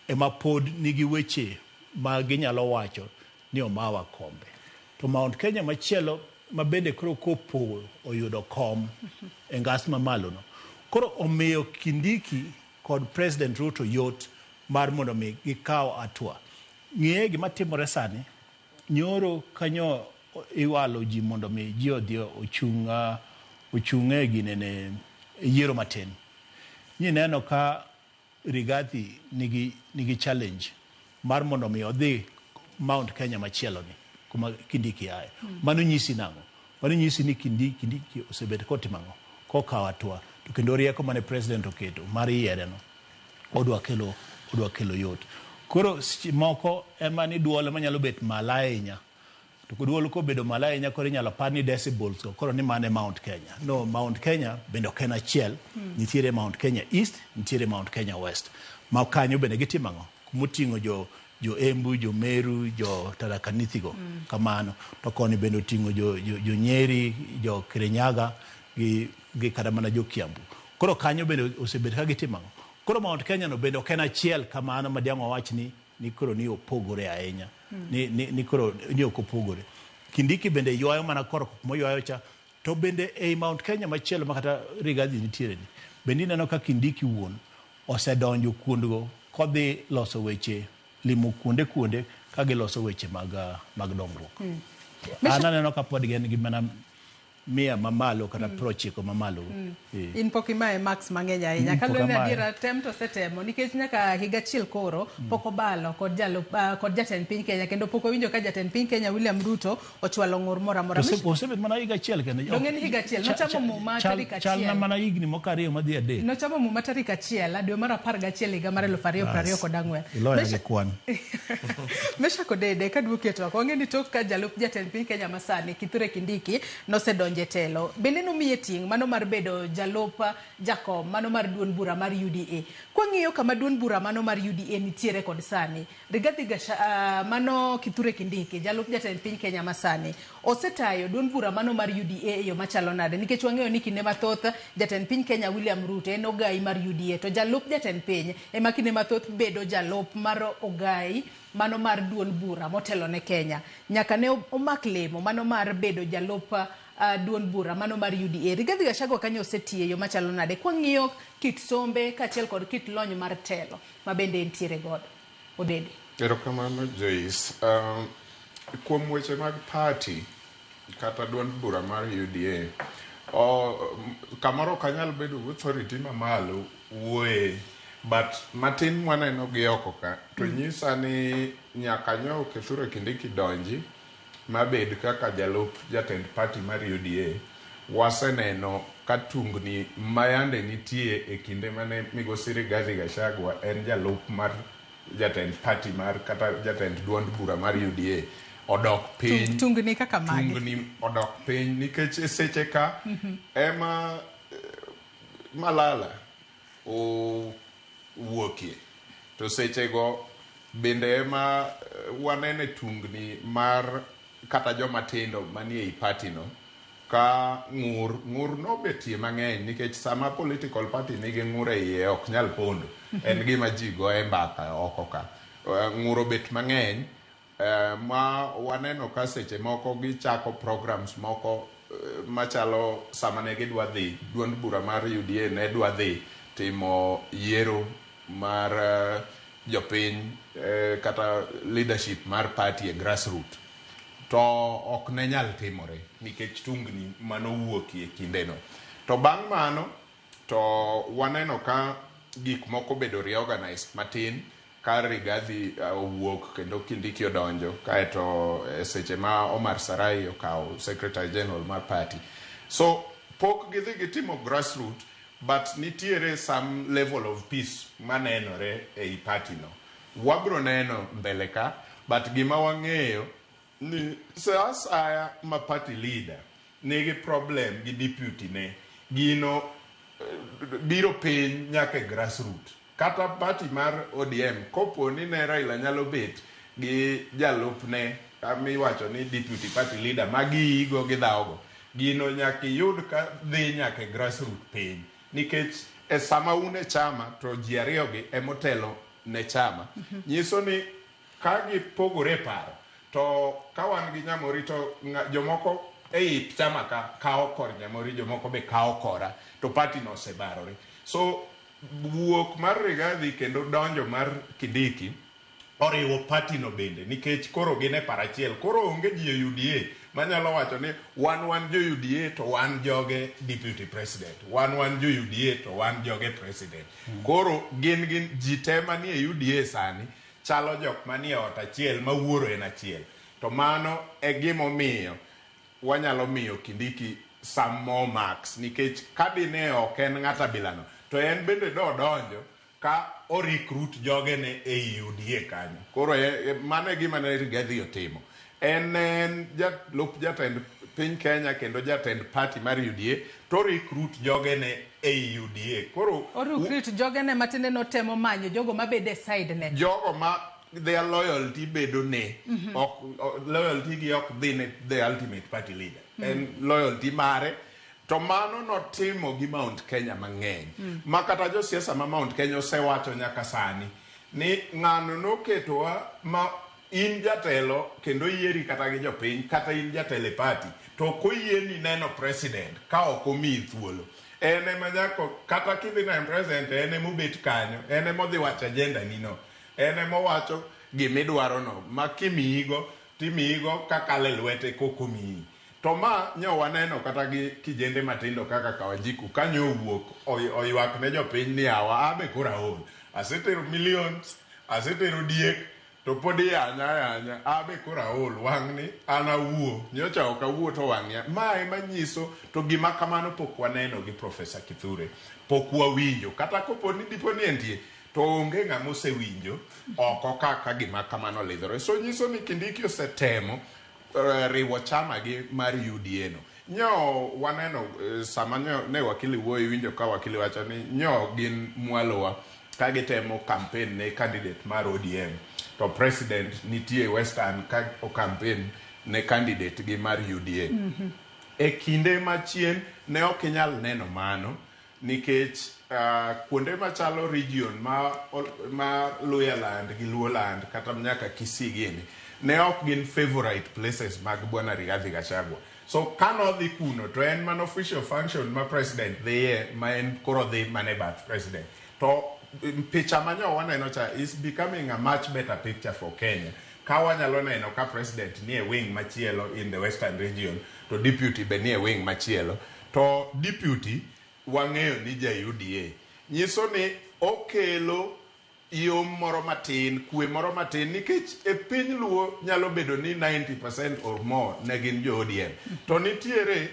ema pod nigi weche ma ginyalo wacho ni omawa kombe. To Mount Kenya machielo ma bende koro kopo oyudo kom e ngas mamalo no. Koro omiyo Kindiki kod President Ruto yot mar mondo mi gikaw hatua. Ng'iye gima timore sani, nyoro kanyo iwalo ji mondo mi ji odhi ochung' ochung' e ginene yiero matin. Nyineno ka Rigathi nigi challenge mar mondo mi odhi Mount Kenya machielo ni kuma Kindiki aye. Mano nyisi nang'o? Mano nyisi ni Kindiki osebet kotimo ang'o? Kokawo hatua. To kendo rieko mane president oketo mar yiere no odwa kelo yot. Koro seche moko ema ni duol ema nyalo bet malo ahinya. To duol kobedo malo ahinya koro inyalo par ni decibels go koro ni mano e Mount Kenya. No, Mount Kenya bende ok en achiel. Nitiere Mount Kenya East, nitiere Mount Kenya West. Ma kanyo bende gitimo ang'o? Kumoting'o jo Embu, jo Meru, jo Tharaka Nithi go. Kamano. To koni bende oting'o jo Nyeri, jo Kirinyaga gi kata mana jo Kiambu. Koro kanyo bende osebet ka gitimo ang'o? Koro Mount Kenya no bende ok en achiel kamano ma diang' wawach ni koro ni opogore ahinya. Ni koro ni ok opogore. Kindiki bende ywayo mana korka moywayo cha. To bende ei Mount Kenya machielo ma kata Rigathi nitiere ni, bende ineno ka Kindiki wuon osedonjo kuondgo kodhi loso weche, limo kuonde ka giloso weche mag dongruok. An aneno ka pod gin gi mana 100 mamalo kata 90 mamalo. In pok imaye max mang'eny ahinya. Kaluwore ni adiera tem to osetemo nikech nyaka higa achiel koro pok obalo kod kod jatend piny Kenya kendo pok owinjo ka jatend piny Kenya William Ruto ochwalo ng'ur moro amora. Osebet mana higa achiel kende. Donge en higa achiel? Nochamo muma tarik achiel. Chalna mana higni moko 2 madhi 3. Nochamo muma tarik 1 dwe mar 11 higa mar 2024. Iloya gi kwan. Meshack Odede kaduoke e twak wang'e ni tok ka jalup jatend piny Kenya masani Kithure Kindiki nosedonjo e telo. Bende nomiye ting' mano mar bedo jalup jakom mano mar duond bura mar UDA. Kwang'iyo kama duond bura mano mar UDA nitiere kod sani, Rigathi mano Kithure Kindiki jalup jatend piny Kenya masani osetayo duond bura mano mar UDA e yo machalo nade? Nikech wang'eyo ni kinde mathoth jatend piny Kenya William Ruto en ogai mar UDA to jalup jatend piny ema kinde mathoth bedo jalup mar ogai mano mar duond bura motelo ne Kenya. Nyaka ne omak lemo mano mar bedo jalup duond bura mano mar UDA. Rigathi Gachagua kanyo osetiyo e yo machalo nade? Kwang'iyo kit sombe kaachiel kod kit lony mar telo ma bende entiere godo. Odede. Erokamano Joyce. Kuom weche mag party kata duond bura mar UDA, kamoro ok anyal bedo gi authority mamalo wuoye, but matin mwaneno gi oko ka to nyisa ni nyaka nyo Kithure Kindiki donji mabed kaka jalup jatend party mar UDA, waseneno ka tungni mayande nitie e kinde mane migosi Rigathi Gachagua en jalup mar jatend party mar kata jatend duond bura mar UDA odok piny. Tungni kaka mage? Tungni odok piny nikech e seche ka ema Malala owuokie. To sechego bende ema wanene tungni mar kata joma tindo manie ei party no ka ng'ur nobetie mang'eny nikech sama political party nigi ng'ur e iye ok nyal pondo. En gima ji goye mbaka oko ka. Ng'ur obet mang'eny ma waneno ka seche moko gichako programs moko machalo sama ne gidwa dhi duond bura mar UDA ne dwa dhi timo yiero mar jopiny kata leadership mar party e grassroots to ok ne nyal timore nikech tungni manowuokie kindeno. To bang' mano to waneno ka gik moko bedo reorganized matin ka Rigathi owuok kendo Kindiki odonjo kaeto seche ma Omar Sarai okawo Secretary General mar party. So pok gidhi gitimo grassroots but nitiere some level of peace manenore ei party no. Wabro neno mbele ka, but gima wang'eyo ni sa asaya ma party leader nigi problem gi deputy ne, Gino biro piny nyaka e grassroot. Kata party mar ODM kopo ni ne Raila nyalo bet gi jalupne miwacho ni deputy party leader ma giigo gidhawogo, gino nyaka iyud ka dhi nyaka e grassroot piny. Nikech e sama un e chama to ji ariyogi emotelo ne chama. Nyiso ni ka gipogore e paro to ka wan gi Nyamori to jomoko ei chama ka kawo kor Nyamori, jomoko be kawo kora, to party no osebarore. So wuok mar Rigathi kendo donjo mar Kindiki oriwo party no bende nikech koro gin e par achiel. Koro onge ji e UDA manyalo wacho ni wan wan jo UDA to wan joge deputy president, wan wan jo UDA to wan joge president. Koro gin ji te manie UDA sani chalo jok manie ot achiel ma wuoro en achiel. To mano e gimomiyo wanyalo miyo Kindiki some more marks nikech ka dine ok en ng'at abilano to en bende dodonjo ka o recruit jogene ei UDA kanyo. Koro mano e gima ne Rigathi otimo. En jalup jatend piny Kenya kendo jatend party mar UDA to recruit jogene ei UDA. Koro o recruit jogene matiende notemo manyo jogo mabedo e side ne. Jogo ma their loyalty bedo ne ok loyalty gi ok dhi ne the ultimate party leader. En loyalty mare. To mano notimo gi Mount Kenya mang'eny. Ma kata josiasa ma Mount Kenya osewacho nyaka sani ni ng'ano noketowa ma in jatelo kendo yieri kata gi jopiny kata in jatelo e party to ok oyieni neno president ka ok omiyi thuolo. En ema nyaka kata kidhi neno president en ema obet kanyo, en ema odhi wacho agenda ni no. En ema owacho gimidwaro no ma kimiyigo timiyigo kakalo e lwete kokomiyi. To ma nyo waneno kata gi kijende matindo kaka Kawanjiku kanyo owuok oywak ne jopiny ni awa abe koro aol. Asetero millions, asetero diek, to pod iyanya ayanya, abe koro aol wang'ni an awuo, nyocha ok awuo to wang'ni. Ma ema nyiso to gima kamano pok waneno gi Professor Kithure. Pok wawinjo kata kopo ni dipo ni entie to onge ng'ama osewinjo oko kaka gima kamano olidhore. So nyiso ni Kindiki osetemo riwo chama gi mar UDA no. Nyo waneno sama nyo ne wakili wuoyo iwinjo ka wakili wacho ni nyo gin mwalowa ka gitemo campaign ne candidate mar ODM to president nitie Western ka o campaign ne candidate gi mar UDA. E kinde machien ne ok inyal neno mano nikech kuonde machalo region ma Luhyaland gi Luoland kata nyaka Kisii gini ne ok gin favorite places mag Bwana Rigathi Gachagua. So kanodhi kuno to en mana official function ma president dhiye ma en koro dhi mana e bath president. To picha ma nyo waneno cha is becoming a much better picture for Kenya. Ka wanyalo neno ka president nie wing machielo in the western region to deputy be nie wing machielo to deputy wang'eyo ni ja UDA. Nyiso ni okelo yom moro matin, kwe moro matin nikech e piny Luo nyalo bedo ni 90% or more ne gin jo ODM. To nitiere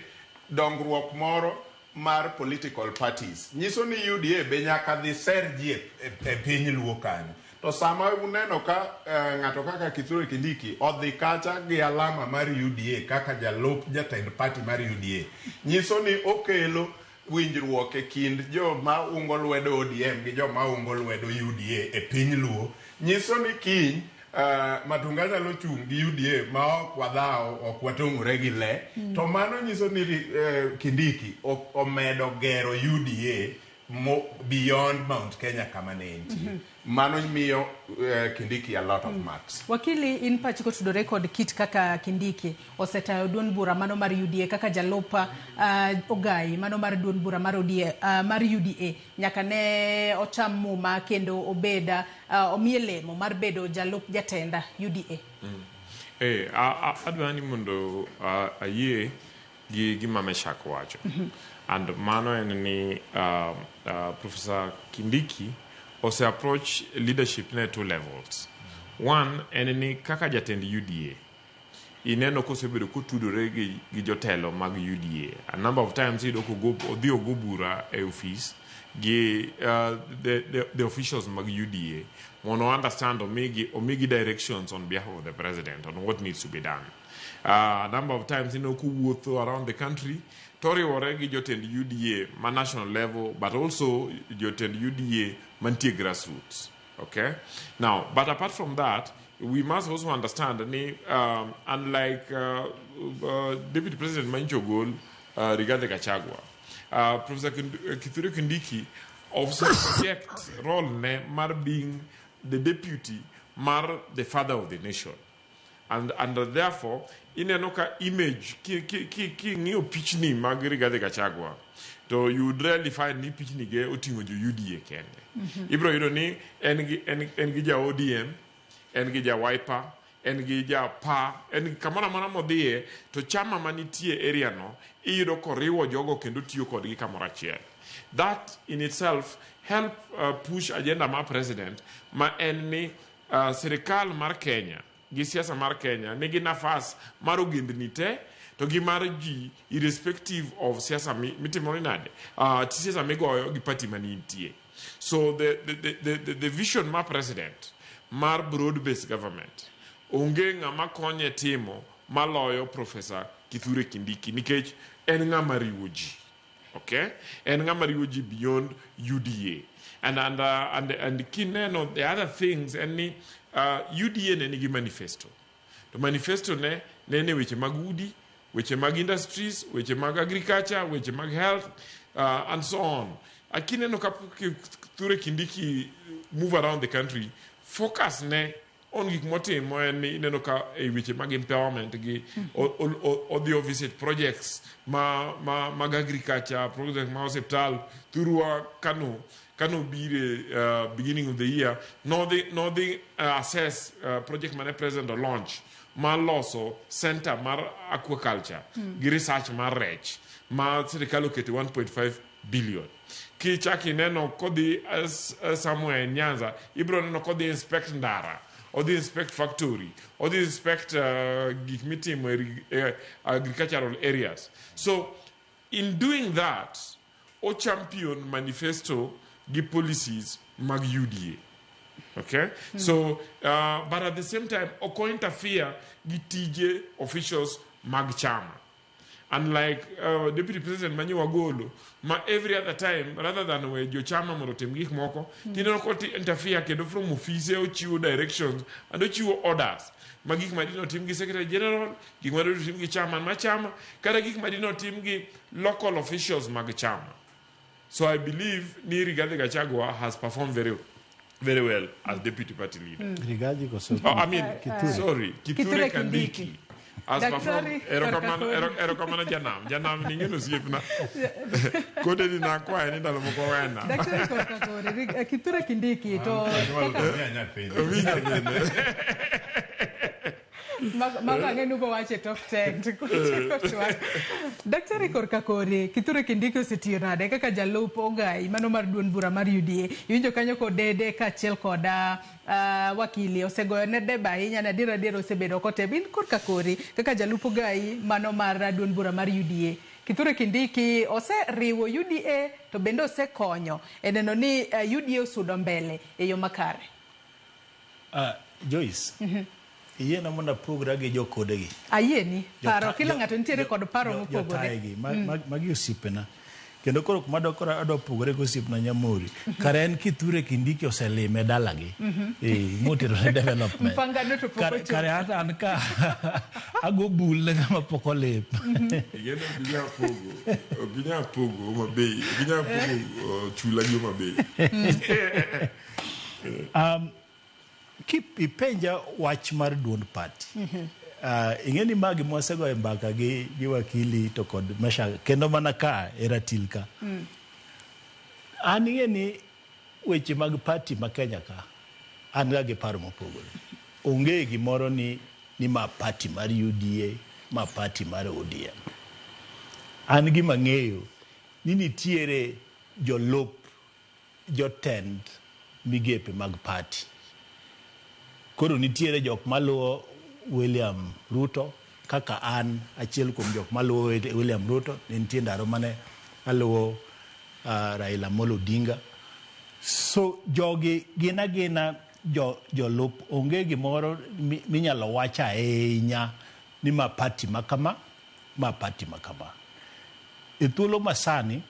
dongruok moro mar political parties. Nyiso ni UDA be nyaka dhi ser ji e piny Luo kanyo. To sama uneno ka ng'ato kaka Kithure Kindiki odhi kacha gi alama mar UDA kaka jalup jatend party mar UDA, nyiso ni okelo winjruok e kind joma ungo lwedo ODM gi joma ungo lwedo UDA e piny Luo. Nyiso ni kiny Matunga nyalo chung' gi UDA ma ok wadhawo, ok watong'ore gi le. To mano nyiso ni Kindiki omedo gero UDA beyond Mount Kenya kama ne entie. Mano miyo Kindiki a lot of marks. Wakili, in pachi kotudore kod kit kaka Kindiki osetayo duond bura mano mar UDA kaka jalup Ogai mano mar duond bura mar ODA, mar UDA nyaka ne ocham muma kendo obed omiye lemo mar bedo jalup jatenda UDA. Adwa ni mondo ayie gi gima Meshak wacho. And mano en ni Professor Kindiki ose approach leadership ne two levels. One en ni kaka jatend UDA ineno kosebedo kotudore gi jotelo mag UDA. A number of times iyudo odhi ogo bura e ofis gi the officials mag UDA mondo understand omigi directions on behalf of the president on what needs to be done. A number of times ineno kowuotho around the country to oriwore gi jotend UDA ma national level, but also jotend UDA mantie grassroots. Okay, now, but apart from that, we must also understand ni unlike Deputy President manyicho ogol, Rigathi Gachagua, Professor Kithure Kindiki also project role ne mar being the deputy mar the father of the nation, and therefore ineno ka image king'iyo pichni mag Rigathi Gachagua to you would rarely find ni pichni ge oting'o jo UDA kende. Ibiro yudo ni en gi ja ODM, en gi ja Wiper, en gi ja PA, en kamoro amora modhiye to chama manitie area no iyudo koriwo jogo kendo tiyo kodgi kamoro achiel. That in itself help push agenda mar president, ma en ni sirikal mar Kenya gi siasa mar Kenya nigi nafas mar ogendni te to gi mar ji irrespective of siasa mitimore nade, siasa migoyo gi party manintie. So the vision mar president mar broad based government onge ng'ama konye timo maloyo Professor Kithure Kindiki, nikech en ng'ama riwo ji. Okay, en ng'ama riwo ji beyond UDA. And kineno the other things en ni UDA ne nigi manifesto, to manifesto ne nene weche mag udi, weche mag industries, weche mag agriculture, weche mag health, and so on. Akineno ka Kithure Kindiki move around the country, focus ne on gik motimo en ni ineno ka e weche mag empowerment gi odhi o visit projects ma mag agriculture, projects ma osiptal thurwa. Kano bire beginning of the year nodhi assess project mane president o launch mar loso center mar aquaculture gi research mar rech ma sirikal oketo 1.5 billion. Kichak ineno kodhi somewhere in Nyanza, ibiro neno kodhi inspect ndara, odhi inspect factory, odhi inspect gik mitimo e agricultural areas. So in doing that, o champion manifesto gi policies mag UDA. Okay, so but at the same time ok o interfere gi tije officials mag chama, unlike deputy president manyi wagolo ma every other time, rather than we jochama mondo otim gik moko, tineno ko interfere kendo from ofise ochiwo directions and ochiwo orders ma gik ma dino tim gi secretary general, gik ma dino tim gi chairman ma chama, kata gik ma dino tim gi local officials mag chama. So I believe ni Rigathi Gachagua has performed very very well as deputy party leader. Rigathi koso? Oh, I mean, Kithure. Sorry, Kithure Kithure Kindiki. Kindiki. Has Daktari performed. Erokamano, korka erokamano janam. Janam ni ng'eno osiepna. Kode ni nakwaye ni ndalo moko wena. Daktari korka kori, Kithure Kindiki to Winjo bende. Mago ang'e ni ubo wacho e tok 10 to kotieko twak. Daktari korka kori, Kithure Kindiki osetiyo nade kaka jalup ogai mano mar duond bura mar UDA? Iwinjo kanyo kodede kaachiel koda wakili osegoyo ne debe ahinya na adier adier osebedo kotem. In korka kori kaka jalup ogai mano mar duond bura mar UDA, Kithure Kindiki oseriwo UDA to bende osekonyo e neno ni UDA osudo mbele e yo makare. Joyce, iyiena mondo apogra gi jokodegi. Ayieni paro kila ng'ato nitiere kod paro mopogore. Jotayegi magi osiepena kendo koro kuma koro adwa pogore gi osiepna Nyamori kare en Kithure Kindiki oselime dalagi, motero ne development. Mpangano to pok ochopo. Kare hata an ka ago bul ne ng'ama pok olim. Igeno ok inyal pogo. Ok inyal pogo Homa Bay. Ok inyal pogo chula gi Homa Bay. Ki ipenja wach mar duond party, ing'e ni ma gima wasegoye mbaka gi wakili to kod Mesha kendo mana ka e ratil ka. An ing'e ni weche mag party ma Kenya ka an ga gi paro mopogore. Onge gimoro ni ma party mar UDA, ma party mar ODM. An gima ng'eyo ni nitiere jolup jotend migepe mag party. Koro nitiere jok maluwo William Ruto kaka an achiel kuom jok maluwo William Ruto. Ne nitie ndalo mane aluwo Raila Amolo Odinga. So jogi gin agina jolup, onge gimoro minyalo wach ahinya ni ma party ma kama, ma party ma kama. E thuolo masani,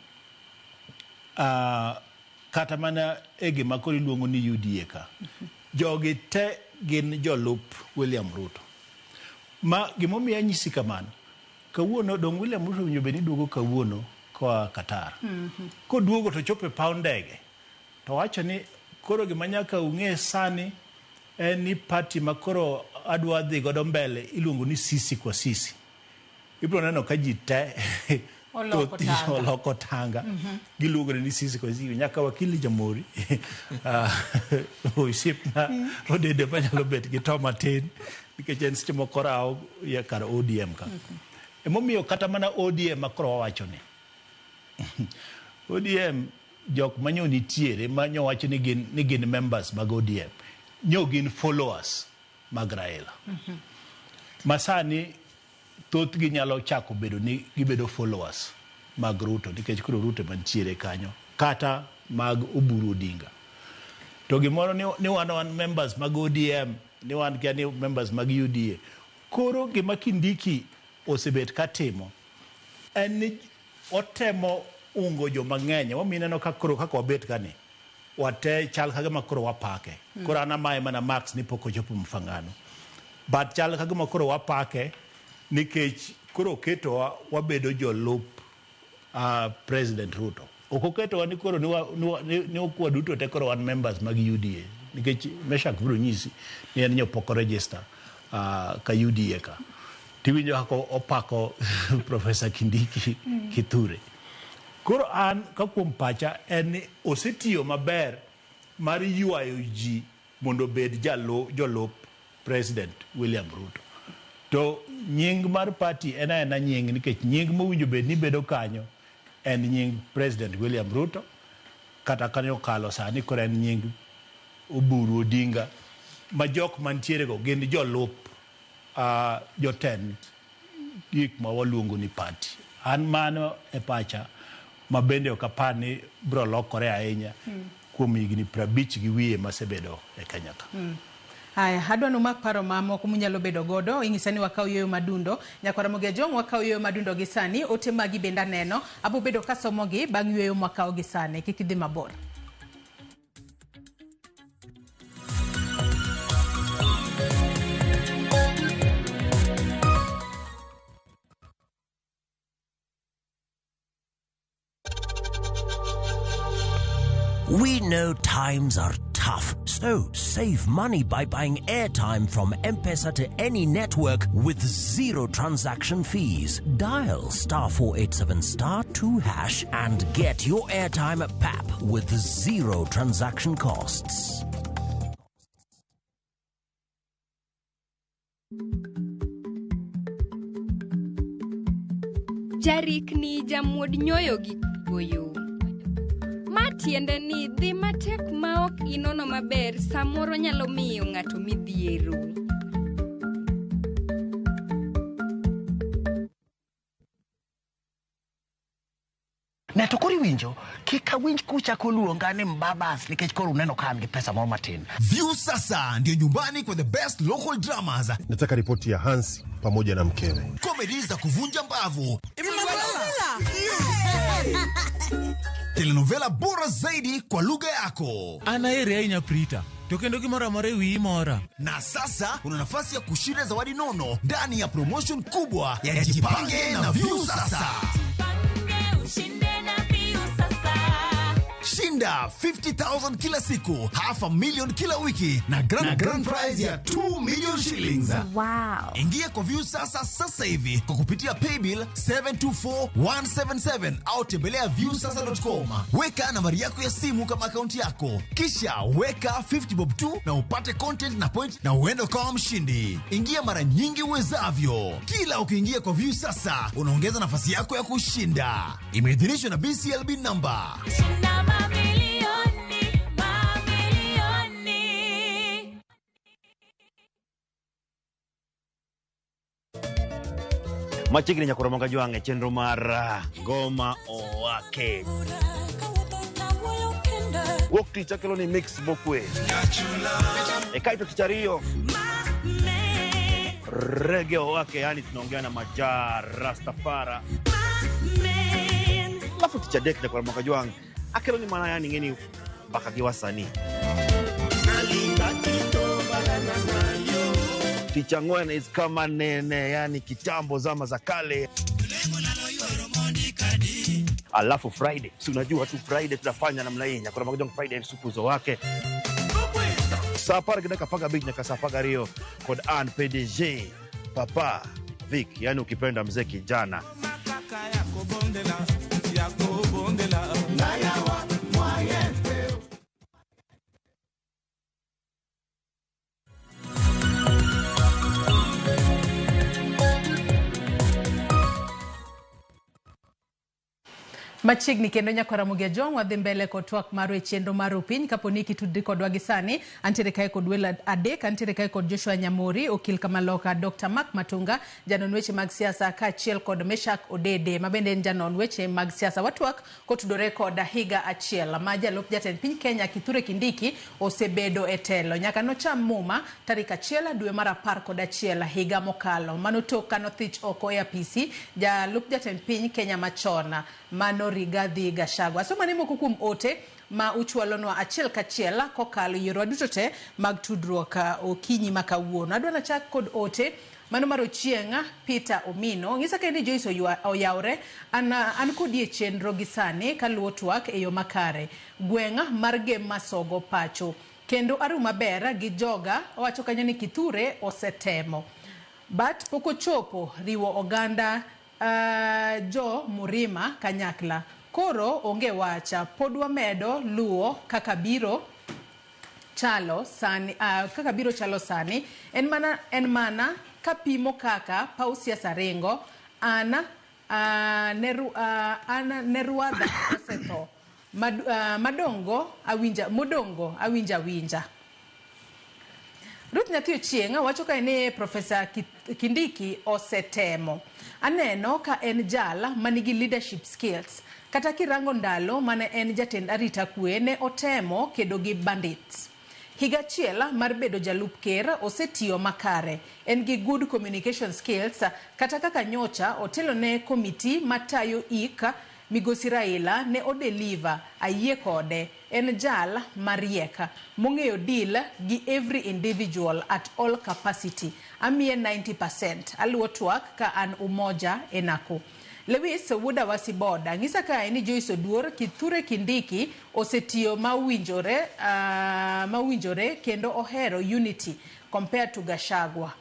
kata mana e gima koro iluongo ni UDA ka, jogi te gin jolup William Ruto. Ma gimomiyo anyisi kamano, kawuono dong William Ruto owinjo bed ni duogo kawuono koa Qatar. Koduogo to chopo e paw ndege, to wacho ni koro gima nyaka ung'e sani en ni party ma koro adwa dhi godo mbele iluongo ni Sisi kwa Sisi. Ibiro neno ka ji te Oloko tanga. Oloko tanga. Giluongore ni Sisi kwa Sisi. Nyaka wakili Jamhuri osiepna Odede manyalo bet gi to matin nikech en seche moko rawo ya kar ODM ka. Emomiyo kata mana ODM ma koro wawacho ni ODM jok manyo nitiere manyo wacho ni gin members mag ODM nyo gin followers mag Raila. Masani thothgi nyalo chako bedo ni gibedo followers mag Ruto nikech koro Ruto mantiere kanyo kata mag Oburu Odinga. To gimoro ni wan members mag ODM, ni wan kia ni members mag UDA. Koro gima Kindiki osebet katimo en ni otemo ungo joma ng'eny. Emomiyo ineno ka koro kaka wabet kani wate chal kagima koro wapake. Koro an amaye mana Max ni pok ochopo Mfangano. But chal kagima koro wapake nikech koro oketowa wabedo jolup President Ruto. Ok oketowa ni koro ni waduto te koro wan members mag UDA. Nikech Meshak biro nyisi ni en nyo pok register ka UDA ka. Tiwinjo kaka opako Professor Kindiki Kithure. Koro an ka kuom pacha en ni osetiyo maber mar ywayo ji mondo obed jolup President William Ruto. To nying mar party en aena nying nikech nying mowinjo bed ni bedo kanyo en nying President William Ruto, kata kanyo okalo sani koro en nying Oburu Odinga ma jok mantiere go gin jolup jotend gik ma waluongo ni party. An mano e pacha ma bende ok apar ni biro lokore ahinya kuom higni 50 gi wiye masebedo e Kenya ka. Haya, adwa numak paro mamoko munyalo bedo godo. Ing'isa ni wakaw yueyo madundo. Nyakwara Mogi Ajwang' wakaw yueyo madundo gi sani. Ote magi bende aneno. Abo bedo kasomogi bang' yueyo mwakawo gi sani. Kik idhi mabor. We know times are tough, so save money by buying airtime from M-Pesa to any network with zero transaction fees. Dial *487*2# and get your airtime at PAP with zero transaction costs. Jarikni jamuod nyoyo gi goyo. Ma tiende ni dhi matek ma ok inono maber samoro nyalo miyo ng'ato midhiero. Ne to koro iwinjo, kik awinj kuchako luonga ni mbabas nikech koro uneno ka an gi pesa moro matin. Viusasa ndio nyumbani kwa the best local dramas. Nataka ripoti ya Hans pamoja na mkewe. Comedy za kuvunja mbavu. Telenovela bora zaidi kwa lugha yako. Ana ere ahinya Prita. To kendo gimoro amora e wiyi mora. Na sasa una nafasi ya kushinda zawadi nono ndani ya promotion kubwa ya Jipange na Viusasa. Shinda 50,000 kila siku, 500,000 kila wiki na grand prize ya 2 million shillings. Wow. Ingia kwa Viusasa sasa hivi kwa kupitia paybill 724177 au tembelea viusasa.com. Weka nambari yako ya simu kama akaunti yako. Kisha weka 50 bob tu na upate content na point na uende ukawa mshindi. Ingia mara nyingi uwezavyo. Kila ukiingia kwa Viusasa unaongeza nafasi yako ya kushinda. Imeidhinishwa na BCLB number. Shinda mamilioni, mamilioni. Machiegni nyakoro moga jwang' e chenro mar Ngoma Owake. Wuok tich akelo ni mix mokwe. E kaito tich ariyo rege owake, yani tunaongea na Maja Rastafara. Alafu tich adek nyakwar moga jwang' akelo ni mana yani ng'eni mbaka gi wasanii. Tich ang'wen is kama nene, yani kitambo zama za kale. Alafu Friday, si unajua tu Friday tunafanya namna hii, nyakwar moga jwang' Friday supuzo wake saa apar gi dakika apar gabich nyaka saa apar gariyo kod an PDG Papa Vic, yani ukipenda mzee kijana. Machiegni kendo nyakwara Ramogi Ajwang' wadhi mbele kod twak marwa e chenro mar Rupiny. Kapo ni kitudri kodwa gi sani, antiere kae kod welo adek, antiere kae kod Joshua Nyamori, okil kamaloka, Dr. Mark Matunga, janon weche mag siasa, kaachiel kod Meshak Odede, ma bende en janon weche mag siasa. Watwak kotudore kod higa achiel ma jalup jatend piny Kenya Kithure Kindiki osebedo e telo nyaka nocham muma tarik 1 dwe mar 11 higa mokalo. Mano tok kanothich oko e apisi jalup jatend piny Kenya machon mano Rigathi Gachagua. Asoma ne moko kuom ote ma uchwalonwa achiel kachiel kokalo yorwa duto te mag tudruok okinyi ma kawuono. Adwa nachak kod ote mano mar Ochieng' Peter Omino. Ng'isa kae ni Joyce oyawre an kodi e chenro gi sani kaluwo twak e yo makare. Gweng' mar Gem Masogo pacho. Kendo aru maber gi joga owacho kanyo ni Kithure osetemo. But pok ochopo riwo oganda jo Murima kanyakla. Koro onge wacha, pod wamedo luwo kaka biro chalo sani, kaka biro chalo sani. En mana kapimo kaka paw siasa ringo, ana Nerwadha osetho. Madongo awinja, modongo awinja winja. Ruth Nyathi Ochieng' wacho kae ni Professor Kindiki osetemo. Aneno ka en jal manigi leadership skills. Kata kirango ndalo mane en jatend arita kwe ne otemo kedo gi bandits. Higa achiel mar bedo jalup ker osetiyo makare. En gi good communication skills. Kata kaka nyocha otelo ne komiti matayo ik Migosi Raila ne odeliver, ayie kode. En jal mariek mong'eyo deal gi every individual at all capacity. Amiye 90%. Aluwo twak ka an Umoja e Nakuru. Lewis Wuoda Wasiboda ng'isa kae ni Joyce Oduor Kithure Kindiki osetiyo mawinjore kendo ohero unity compared to Gachagua.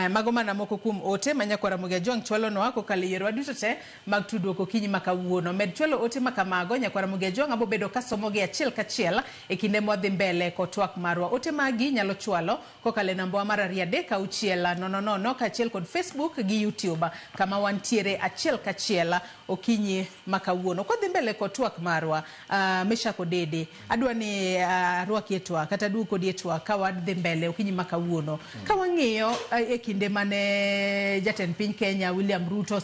Mago mana moko kuom ote ma nyakwara Ramogi Ajwang' chwalonwa kokalo e yorwa duto te mag tudruok okinyi ma kawuono. Med chwalo ote ma kamago nyakwara Ramogi Ajwang' abo bedo kasomogi achiel kachiel e kinde mwadhi mbele kod twak marwa. Ote magi nyalo chwalo kokalo e namba mar 2 3 6 0 0 kaachiel kod Facebook gi YouTube kama wantiere achiel kachiel okinyi ma kawuono. Kwadhi mbele kod twak marwa, Meshak Odede, adwa ni arwaki e twak kata aduog kodi e twak ka wadhi mbele okinyi ma kawuono. Ka wang'iyo kinde mane jatend piny Kenya William Ruto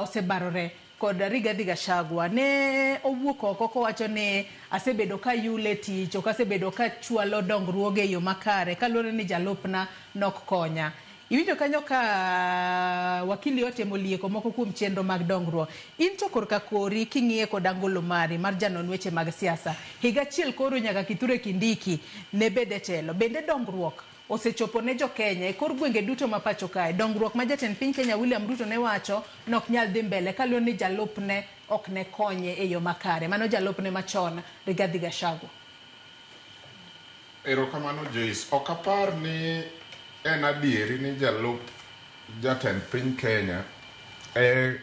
osebarore kod Rigathi Gachagua, ne owuok oko kowacho ni asebedo ka yule tich, ok asebedo ka chwalo dongruoge e yo makare kaluwore ni jalupna nok konya. Iwinjo kanyo ka wakili otemo lieko moko kuom chenro mag dongruok. In to korka kori king'iye kod angolo mari mar janon weche mag siasa, higa achiel koro nyaka Kithure Kindiki ne bed e telo. Bende dongruok osechopo ne jo Kenya e kor gwenge duto ma pacho kae? Dongruok ma jatend piny Kenya William Ruto ne wacho nok nyal dhi mbele kaluwore ni jalupne ok ne konye e yo makare. Mano jalupne machon Rigathi Gachagua. Erokamano Joyce. Ok apar ni en adieri ni jalup jatend piny Kenya e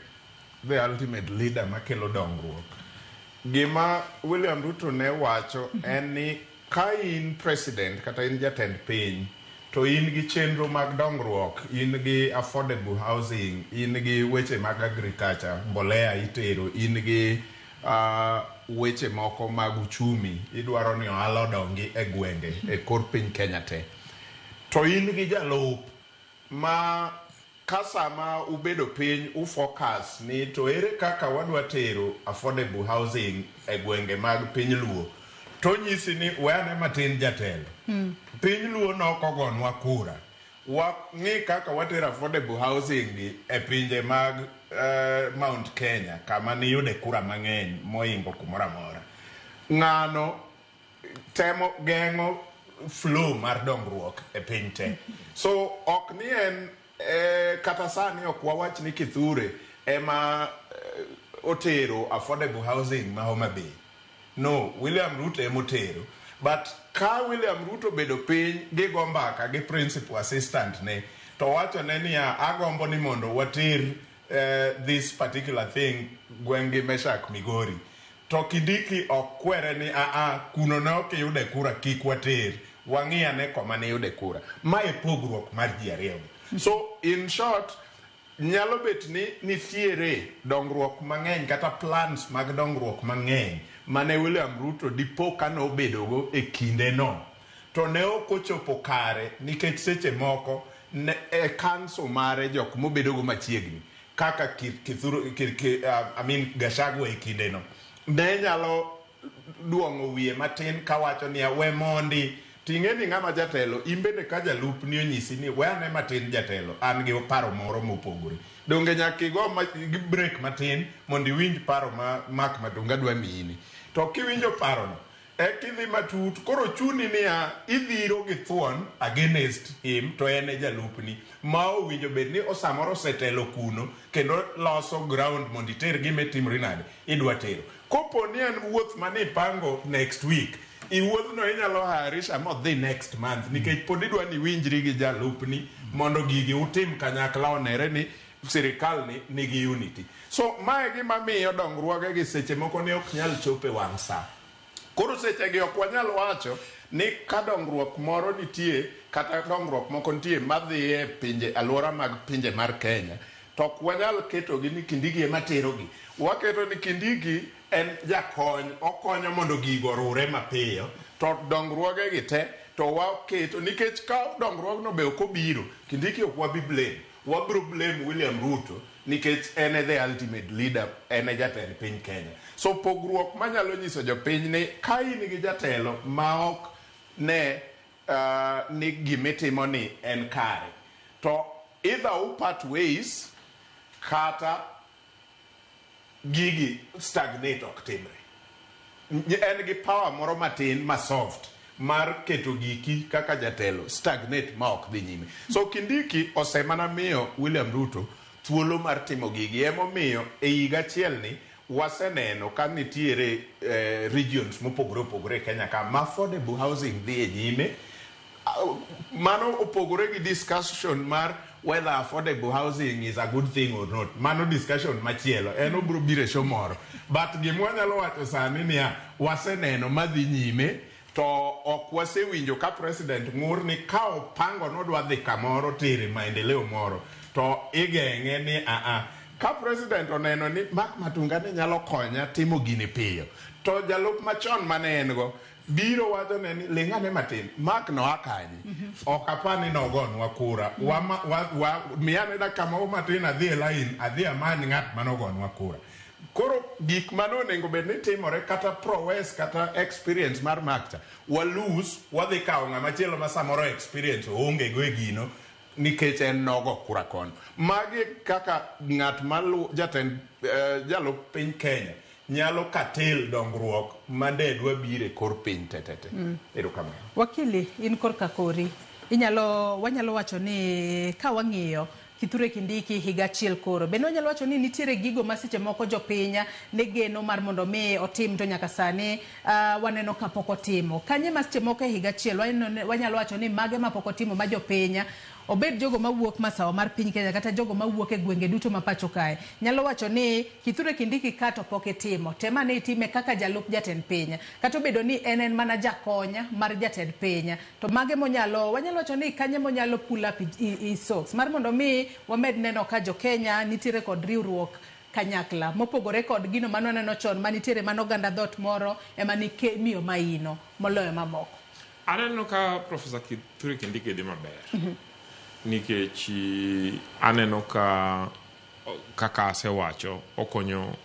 the ultimate leader makelo dongruok. Gima William Ruto ne wacho en ni ka in president kata in jatend piny to in gi chenro mag dongruok, in gi affordable housing, in gi weche mag agriculture, mbolea itero, in gi weche moko mag uchumi, idwaro ni ohala odongi e gwenge e kor piny Kenya te. To in gi jalup Ma ka sama ubedo piny ufocus ni to ere kaka wadwa tero affordable housing e gwenge mag piny Luo, to nyisi ni weyane matin jatelo. Piny Luo nok ogonwa kura. Wang'i kaka watero affordable housing gi e pinje mag Mount Kenya kama niyude kura mang'eny moingo kumoro amora. Ng'ano temo geng'o flow mar dongruok e piny te. So ok ni en kata sani ok wawach ni Kithure ema otero affordable housing ma Homa Bay. No, William Ruto ema otero. But ka William Ruto bedo piny gi go mbaka gi principal assistant ne, to wachone niya, agombo ni mondo water this particular thing gweng' gi Meshak Migori. To Kindiki ok kwere ni aa kuno ne ok iyude kura kik water, wang'i ane koma ne iyude kura. Ma e pogruok mar ji ariyo gi. So in short, nyalo bet ni nitiere dongruok mang'eny kata plans mag dongruok mang'eny mane William Ruto dipo ka nobedogo e kinde no. To ne ok ochopo kare nikech seche moko ne, e council mare jok mobedogo machiegni kaka Kithuru, I mean Gachagua e kinde no ne nyalo duong'o wiye matin kawacho niya we mondi ting'e ni ng'ama jatelo in bende ka jalupni onyisi ni we ane matin jatelo an gi paro moro mopogore donge nyaka igo gi break matin mondo iwinj paro ma Mark Matunga dwa miyini to kiwinjo parono ekidhi matut koro chuni niya idhiro gi thuon against him to en e jalupni ma owinjo bed ni samoro osetelo kuno kendo loso ground mondo iter gima timri nade idwa tero kopo ni en wuoth mane ipango next week iwuodhno inyalo hairisha modhi next month nikech pod idwa ni iwinjri gi jalupni mondo gigi utim kanyakla onere ni sirikal ni nigi unity. So mae gima miyo dongruoge gi seche moko ne ok nyal chopo e wang' sa. Koro seche gi ok wanyal wacho ni ka dongruok moro nitie kata dongruok moko nitie madhi e pinje alwora mag pinje mar Kenya to ok wanyal ketogi ni Kindiki ema terogi. Waketo ni Kindiki en jakony, okonyo mondo gigo orure mapiyo to dongruoge gi te to waketo nikech ka dongruogno be ok obiro, Kindiki ok wabi blame. Wabiro blame William Ruto nikech en e the ultimate leader, en e jatend piny Kenya. So pogruok manyalo nyiso jopiny ni ka in gi jatelo ma ok ne ni gimitimo ni en kare, to either u part ways kata gigi stagnate ok timre. En gi power moro matin ma soft mar keto giki kaka jatelo stagnate ma ok dhi nyime. So Kindiki osemana miyo William Ruto thuolo mar timo gigi emomiyo e higa achiel ni waseneno ka nitiere regions mopogore opogore e Kenya ka ma affordable housing dhi e nyime. Mano opogore gi discussion mar whether affordable housing is a good thing or not. Mano discussion machielo, en obiro biro e show moro. But gima wanyalo wacho sani niya, waseneno madhi nyime to ok wasewinjo ka president ng'ur ni ka opango nodwa dhi kamoro tere maendeleo moro to igeng'e ni aa. Ka president oneno ni Mark Matunga ne nyalo konya timo gini piyo, to jalup machon mane en go biro wacho ne ni ling'ane matin, Mark no a kanye? Ok apar ni nogonwa kura. Miyane dakika moko matin adhi e line, adhi amany ng'at manogonwa kura. Koro gik mane onego bed ni timore kata prowess kata experience mar Mark cha, wa lose, wadhi kawo ng'ama chielo ma samoro experience oonge go e gino nikech en nogo kura kono. Magi kaka ng'at malu jatend jalup piny Kenya nyalo katel dongruok mande dwa biro e kor piny tetete. Erokamano. Wakili, in korka kori, wanyalo wacho ni ka wang'iyo Kithure Kindiki higa achiel koro, bende wanyalo wacho ni nitiere gigo ma seche moko jopiny ne geno mar mondo mi otim to nyaka sani waneno ka pok otimo. Kanye ma seche moko e higa achiel wanyalo wacho ni mage ma pok otimo ma jopiny obed jogo mawuok masawa mar piny Kenya kata jogo mawuok e gwenge duto ma pacho kae nyalo wacho ni Kithure Kindiki ka to pok itimo, tema ne itime kaka jalup jatend piny kata obedo ni en mana jakonya mar jatend piny to mage monyalo wanyalo wacho ni kanye monyalo pull up i socks mar mondo mi wamed neno ka jo Kenya nitiere kod riwruok kanyakla mopogore kod gino mane waneno chon manitiere mano oganda dhoot moro ema miyo maino moloyo mamoko. Aneno ka Professor Kithure Kindiki dhi maber. Nikech aneno ka kaka asewacho okonyo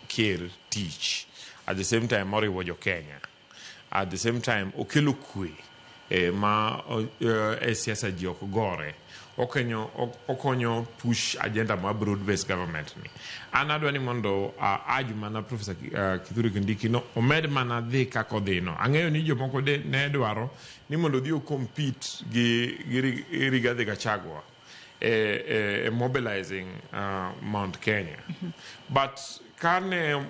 ker tich. At the same time oriwo jo Kenya. At the same time okelo kwe ma e siasa ji ok gore. Okonyo push agenda mar broad based government ni. An adwa ni mondo urge mana Professor Kithure Kindiki no omed mana dhi kaka odhi no. Ang'eyo ni jomoko ne dwaro ni mondo odhi o compete gi Rigathi Gachagua e mobilizing Mount Kenya. But kane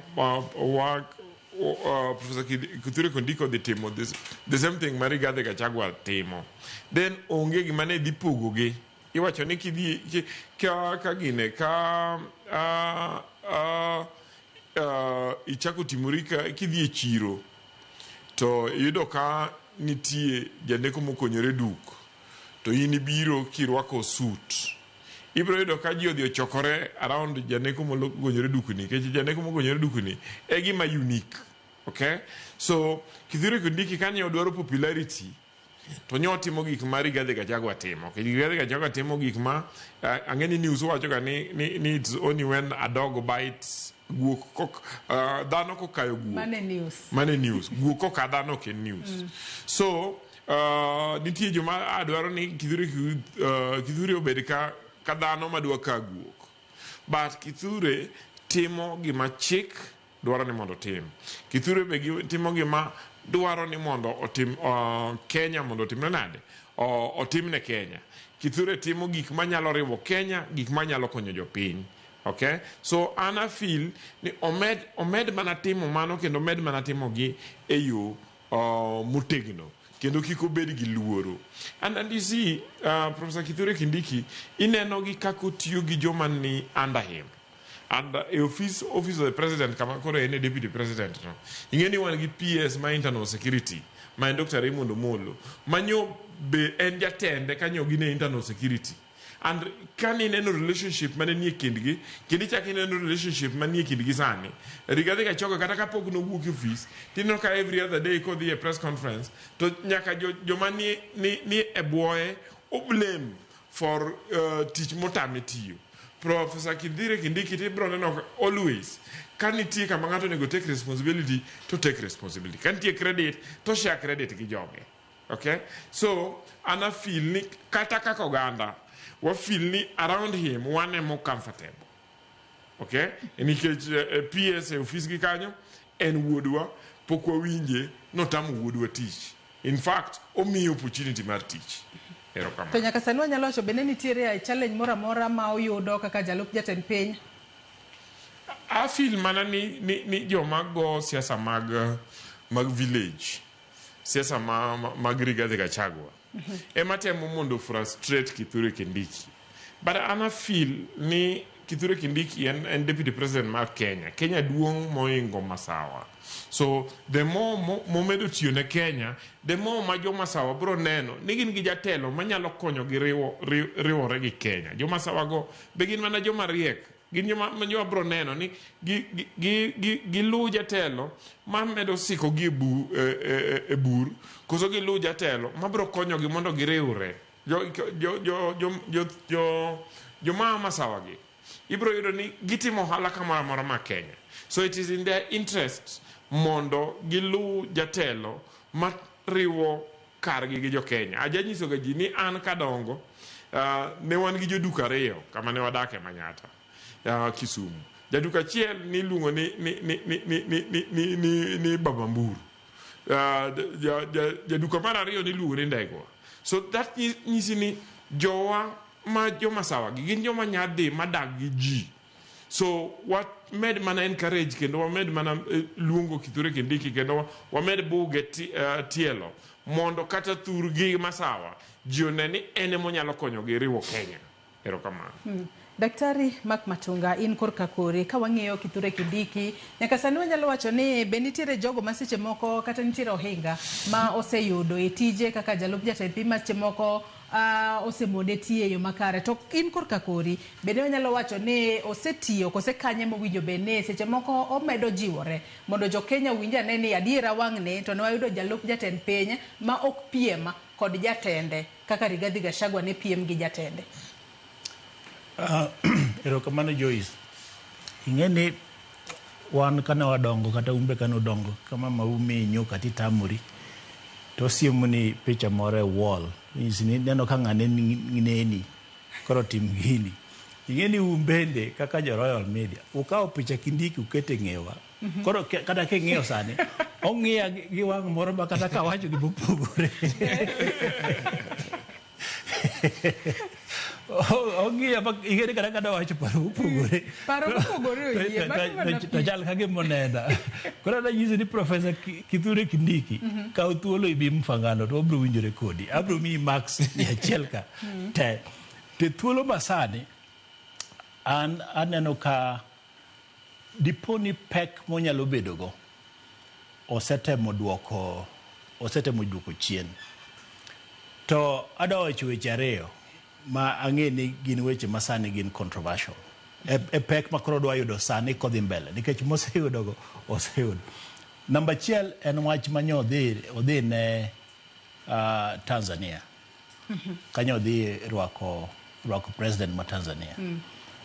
Professor Kithure Kindiki odhi timo the same thing ma Rigathi Gachagua timo, then onge gima ne dhi pogogi. Iwacho ni kidhi ka gine ka ichako timori ka kidhi e chiro to iyudo ka nitie janeko mokonyore duk to in ibiro kirwako suit, ibiro yudo ka ji odhi ochokore around janeko mogonyore dukni, nikech janeko mogonyore dukni e gima unique. Okay, so Kithure Kindiki kane odwaro popularity to nyo timo gik ma Rigathi Gachagua timo. Rigathi Gachagua timo gik ma ang'e ni news wacho ga ni it's only when a dog bites guok kok dhano kokayo guok. Mane news. Mane news. Guok koka dhano ok en news. So nitie joma adwaro ni Kithure obed ka dhano madwa ka guok. But Kithure timo gima chik dwaro ni mondo otim. Kithure be timo gima dwaro ni mondo otim Kenya mondo otimre nade? Otimne Kenya. Kithure timo gik manyalo riwo Kenya, gik manyalo konyo jopiny. Okay? So an a feel ni omed mana timo mano kendo omed mana timo gi e yo motegno kendo kik obed gi luoro. And you see, Professor Kithure Kindiki ineno gi kaka otiyo gi joma ni under him. And e office of the president kama koro en e deputy president no. Ing'e ni wan gi PS ma internal security ma en Dr. Raymond Omolo manyo be en jatende kanyo gin e internal security. And kane ineno relationship mane nie kindgi kendo ichako ineno relationship manie kindgi sani, Rigathi Gachagua kata kapok nowuok e office tineno ka every other day kodhi e press conference to nyaka joma ni e bwoye o blame for tich motame tiyo. Professor Kithure Kindiki tibiro neno always ka nitie kama ng'ato onego take responsibility to take responsibility, ka nitie credit to share credit gi joge. Okay, so an a feel ni kata kaka oganda wa feel ni around him wan emo comfortable. Okay, nikech PS e ofis gi kanyo en wuodwa, pok wawinje notamo wuodwa tich. In fact omiyo opportunity mar tich. Erokamano. To nyaka sani wanyalo wacho bende nitiere challenge moro amora ma oyudo kaka jalup jatend piny? A feel mana ni joma go siasa mag village, siasa mag Rigathi Gachagua ema temo mondo frustrate Kithure Kindiki. But an a feel ni Kithure Kindiki en deputy president mar Kenya. Kenya duong' moingo Masawa. So the more momedo tiyo ne Kenya, the more ma jo Masawa biro neno ni gin gi jatelo manyalo konyogi riwore gi Kenya. Jo Masawa go be gin mana joma riek. Gin joma biro neno ni giluw jatelo ma medo siko gi e bur, koso giluw jatelo ma biro konyogi mondo giriwre. Joma Masawa gi ibiro yudo ni gitimo ohala kamoro amora ma Kenya. So it is in their interest mondo giluw jatelo ma riwo kargi gi jo Kenya. Aja nyiso ga ji ni an kadongo ne wan gi joduka ariyo kama ne wadake Manyatta, Kisumu. Jaduka achiel niluongo ni Baba Mburu. Jaduka mar ariyo niluongo ni Ndegwa. So that nyisi ni jowa ma jo Masawa gi gin joma nyadhi madak gi ji. So wamed mana encourage kendo wamed mana luongo Kithure Kindiki kendo wamed buge tielo mondo kata thurgi Masawa ji one ni en emonyalo konyogi riwo Kenya. Erokamano. Daktari Mark Matunga, in korka kori, ka wang'iyo Kithure Kindiki, nyaka sani wanyalo wacho ni be nitiere jogo ma seche moko kata nitiere ohinga ma oseyudo e tije kaka jalup jatend piny ma seche moko Osemone tiyo e yo makare. To in korka kori, bende wanyalo wacho ni osetiyo kose kanye mowinjo bed ni seche moko omedo jiwore mondo jo Kenya owinj ane ni adiera wang'ni to ne wayudo jalup jatend piny ma ok piem kod jatende kaka Rigathi Gachagua ne piem gi jatende. Erokamano Joyce. Ing'e ni wan kane wadongo kata un be kane udongo ka mamau miyi nyuka titamori to osiemoni picha moro e wall onyisi ni ineno ka ng'ane neni koro tim gini. Ing'e ni un bende kaka jo Royal Media ukawo picha Kindiki uketo e ng'ewa. Koro kata king'iyo sani ong'iya gi wang' moro ma kata kawacho gimopogore. Ong'iya ma ing'e ni kata ka nawacho paro mopogore. Paro mopogore oyie, mano mana To chal ka gima onena. Koro anyisi ni Professor Kithure Kindiki, kaw thuolo ibi Mfangano to wabiro winjore kodi. Abiro miyi marks 100 ka te. To thuolo masani, an aneno ka dipo ni pek monyalo bedogo osetemo duoko osetemo duoko chien. To adwa wacho weche ariyo ma ang'e ni gin weche ma sani gin controversial. E pek ma koro odwa yudo sani kodhi mbele nikech moseyudogo oseyudo. Namba achiel en wach ma nyo odhi ne Tanzania. Kanyo odhi rwako president ma Tanzania.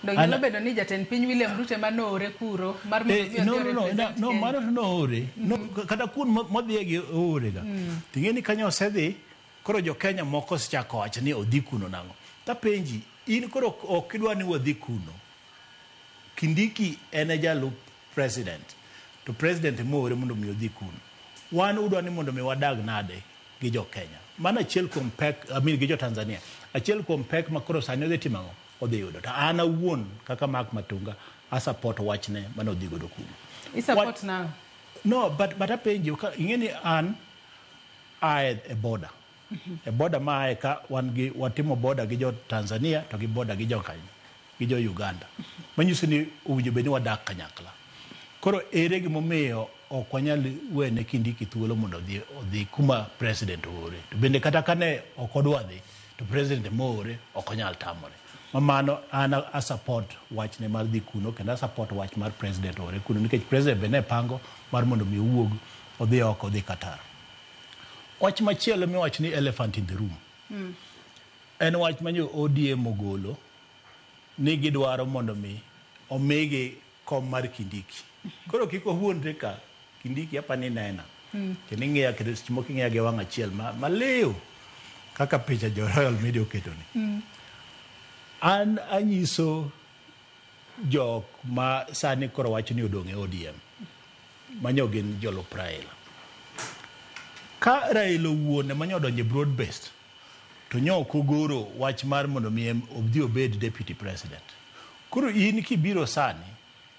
Donge nyalo bedo ni jatend piny William Ruto ema noore kuro mar mondo mi No, odhi no, no, o-represent no, Kenya? mano to noore. No, kata kuon modhiye gi oore ga. Ting'e ni kanyo osedhi, koro jo Kenya moko osechako wacho ni odhi kuno nang'o. Tapenji, in koro ok idwa ni wadhi kuno. Kindiki en e jalup president, to president ema oore mondo mi odhi kuno. Wan udwa ni mondo mi wadag nade gi jo Kenya? Mano achiel kuom pek, I mean gi jo Tanzania. Achiel kuom pek ma koro sani odhi timo ang'o? Odhi yudo. To an awuon kaka Mark Matunga, a support wachne mane odhi godo kuno. I support nang'o? No, but apenji, ing'e ni an ae e border. E border ma ae ka wan gi watimo border gi jo Tanzania to gi border gi jo kanye, gi jo Uganda. Manyiso ni owinjo bed ni wadak kanyakla. Koro ere gimomiyo ok wanyal wene Kindiki thuolo mondo odhi kuma president oore. To bende kata kane ok odwa dhi, to president ema oore, ok onyal tamore. Ma mano an a support wachne mar dhi kuno kendo a support wach mar president oore kuno nikech president be ne pango mar mondo mi owuog odhi oko odhi Qatar. Wach machielo miwacho ni elephant in the room. En wach ma nyo ODM ogolo ni gidwaro mondo mi omigi kom mar Kindiki. Koro kik wawuondre ka Kindiki apa ni nena. Kendo ing'iya kendo seche moko ing'iya gi wang' achiel maliw kaka picha jo Royal Media oketo ni. An anyiso jok ma sani koro wacho ni odong' e ODM manyo gin jolup Raila. Ka Raila owuon ema nyo odonjo e broad based to nyo ok ogoro wach mar mondo mi odhi obed deputy president. Koro in kibiro sani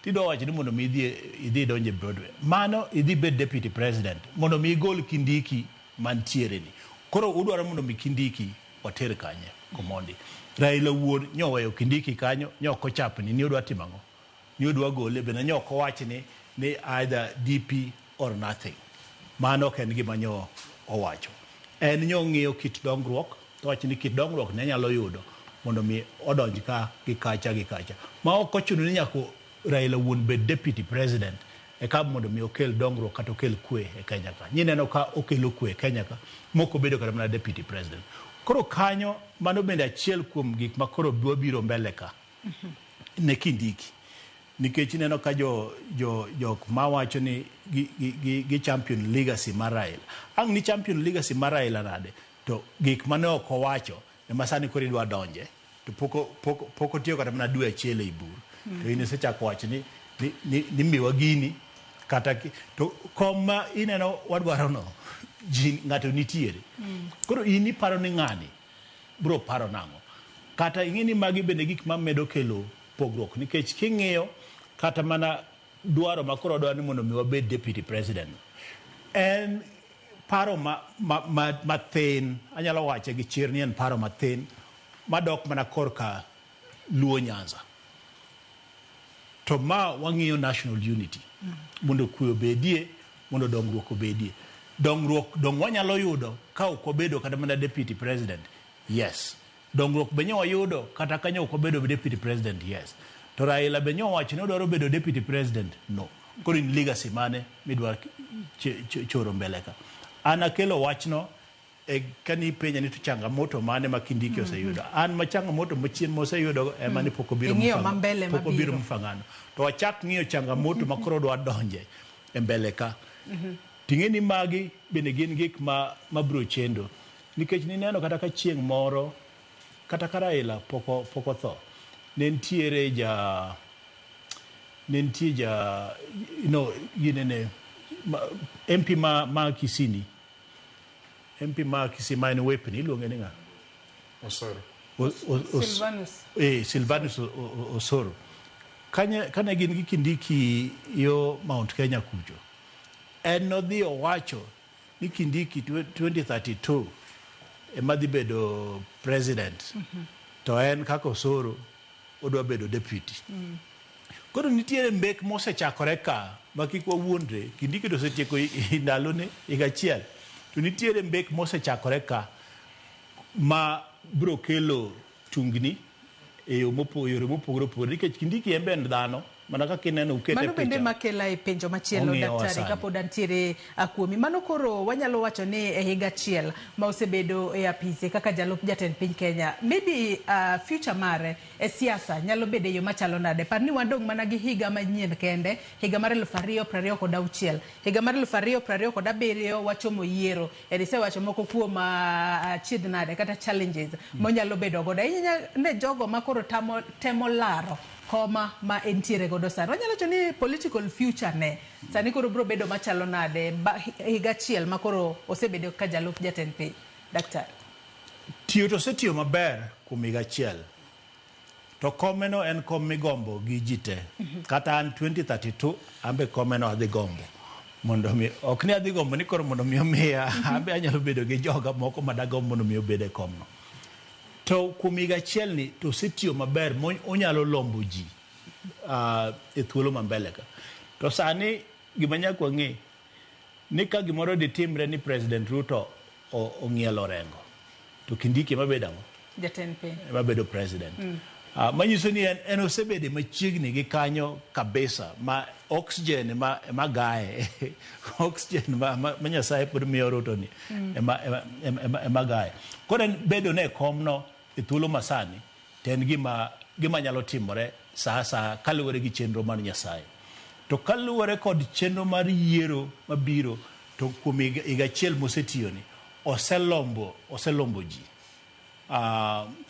tidwa wacho ni mondo mi idhi idonj e Broadway. Mano idhi bed deputy president mondo mi igol Kindiki mantiere ni. Koro udwaro mondo mi Kindiki water kanye komondi. Raila wuon nyo oweyo Kindiki kanyo nyo ok ochapni ni odwa timo ang'o. Ni odwa gole bende nyo ok owach ni either DP or nothing. Mano ok en gima nyo owacho. En nyo ng'iyo kit dongruok, to wacho ni kit dongruok ne nyalo yudo mondo mi odonj ka gi kacha gi kacha. Ma ok ochuno ni nyaka Raila wuon bed deputy president eka mondo mi okel dongruok kata okel kwe e Kenya ka. Nyineno ka okelo kwe e Kenya ka, mok obedo kata mana deputy president. Koro kanyo, mano bende achiel kuom gik ma koro wabiro mbele ka ne Kindiki. Nikech ineno ka jok mawacho ni gi champion legacy mar Raila. Ang' ni champion legacy mar Raila nade, to gik mane ok owacho ema sani koro idwa donje, to pok otiyo kata mana dwe achiel ei bur. To in isechako wacho ni miwa gini kata to kom ma ineno wadwaro no, ji ng'ato nitiere. Koro in iparo ni ng'ani bro paro nang'o? Kata ing'e ni magi bende gik mamedo kelo pogruok nikech king'iyo kata mana dwaro ma koro wadwaro ni mondo mi wabed deputy president en paro mathin, anyalo wache gi chir ni en paro mathin madok mana korka Luo Nyanza. To ma wang'iyo national unity mondo kwe obedie, mondo dongruok obedie. Dongruok dong wanyalo yudo ka ok wabedo kata mana deputy president Yes. Dongruok be nyo wayudo kata ka nyo ok obedo deputy president? Yes. To Raila be nyo owacho ni odwaro bedo deputy president? No. Koro in legacy mane midwa choro mbele ka? An akelo wachno e kani ipenja ni to changamoto mane ma Kindiki oseyudo. An ma changamoto machien moseyudo ema ni pok obiro Ing'iyo mfangano. ma mbele Pok obiro mabiro. mfangano. To wachak ng'iyo changamoto ma koro odwa donje e mbele ka. Ting'e ni magi bende gin gik ma mabiro chendo. Nikech nineno kata ka chieng' moro kata ka Raila pok pok otho, ne nitiere ja ne nitie ja no ginene ma, MP ma Kisini MP ma Kisii ma en Wepni iluonge ni ng'a? Osoro. Silvanus. Silvanus Osoro. Kanye, kane gin gi Kindiki yo Mount Kenya kucho, en nodhi owacho ni Kindiki 2032 ema dhi bedo president. To en kaka Osoro odwa bedo deputy. Koro nitiere mbek mosechakore ka ma kik wawuondre, Kindiki to osetieko ndalone higa achiel. To nitiere mbek mosechakore ka ma biro kelo tungni e yo yore mopogore opogore nikech Kindiki en be en dhano mana kaka ineno ukete Mano bende picha. makela e penjo machielo Ong'iyowa daktari sani. kapod antiere kuomi. Mano koro wanyalo wacho ni e higa achiel ma osebedo e apise kaka jalup jatend piny Kenya, maybe future mare e siasa nyalo bedo e yo machalo nade? Par ni wadong' mana gi higa manyien kende, higa mar 2026. Higa mar 2027 wachomo yiero. En isewacho moko kuom achiedh nade kata challenges monyalo bedo godo. Ahinya ne jogo ma koro temo laro koma ma entiere godo sani. Wanyalo wacho ni political future ne sani koro biro bedo machalo nade higa achiel ma koro osebedo ka jalup jatend piny? Daktari. Tiyo to osetiyo maber kuom higa achiel. To komeno en kom migombo gi ji te. Kata an 2032 ambe komeno adhi gombo. Mondo mi ok ni adhi gombo ni koro mondo mi omiya, ambe anyalo bedo gi joga moko madagomb mondo mi obed e komno. To kuom higa achiel ni to osetiyo maber onyalo lombo ji e thuolo ma mbele ka. To sani gima nyaka wang'e ni ka gimoro ditimre ni President Ruto ong'ielo orengo to Kindiki ema bedo ang'o? Jatend piny. Ema bedo president. Manyiso ni en osebede machiegni gi kanyo kabisa ma oxygen ema gaye oxygen ma Nyasaye pod miyo Ruto ni ema gaye. Koro en bedo ne komno e thuolo masani to en gima nyalo timore sa asaya kaluwore gi chenro mar Nyasaye. To kaluwore kod chenro mar yiero mabiro to kuom higa achiel mosetiyoni oselombo ji.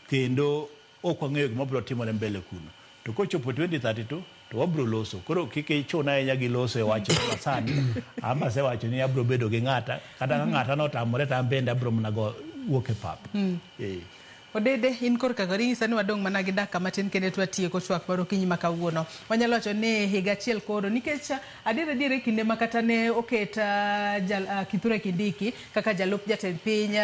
Kendo ok wang'eyo gima biro timore mbele kuno. To kochopo 2032 to wabiro loso. Koro kik ichuna ahinya gi loso e wach masani. Ama asewacho ni abiro bedo gi ng'ata. Kata ka ng'ata notamore to an bende abiro mana go wuok e pap. Odede, in korka kori inyisa ni wadong' mana gi dakika matin kende to watieko twak mar okinyi ma kawuono. Wanyalo wacho ni higa achiel koro nikech adier adier e kinde ma kata ne oket Kithure Kindiki kaka jalup jatend piny,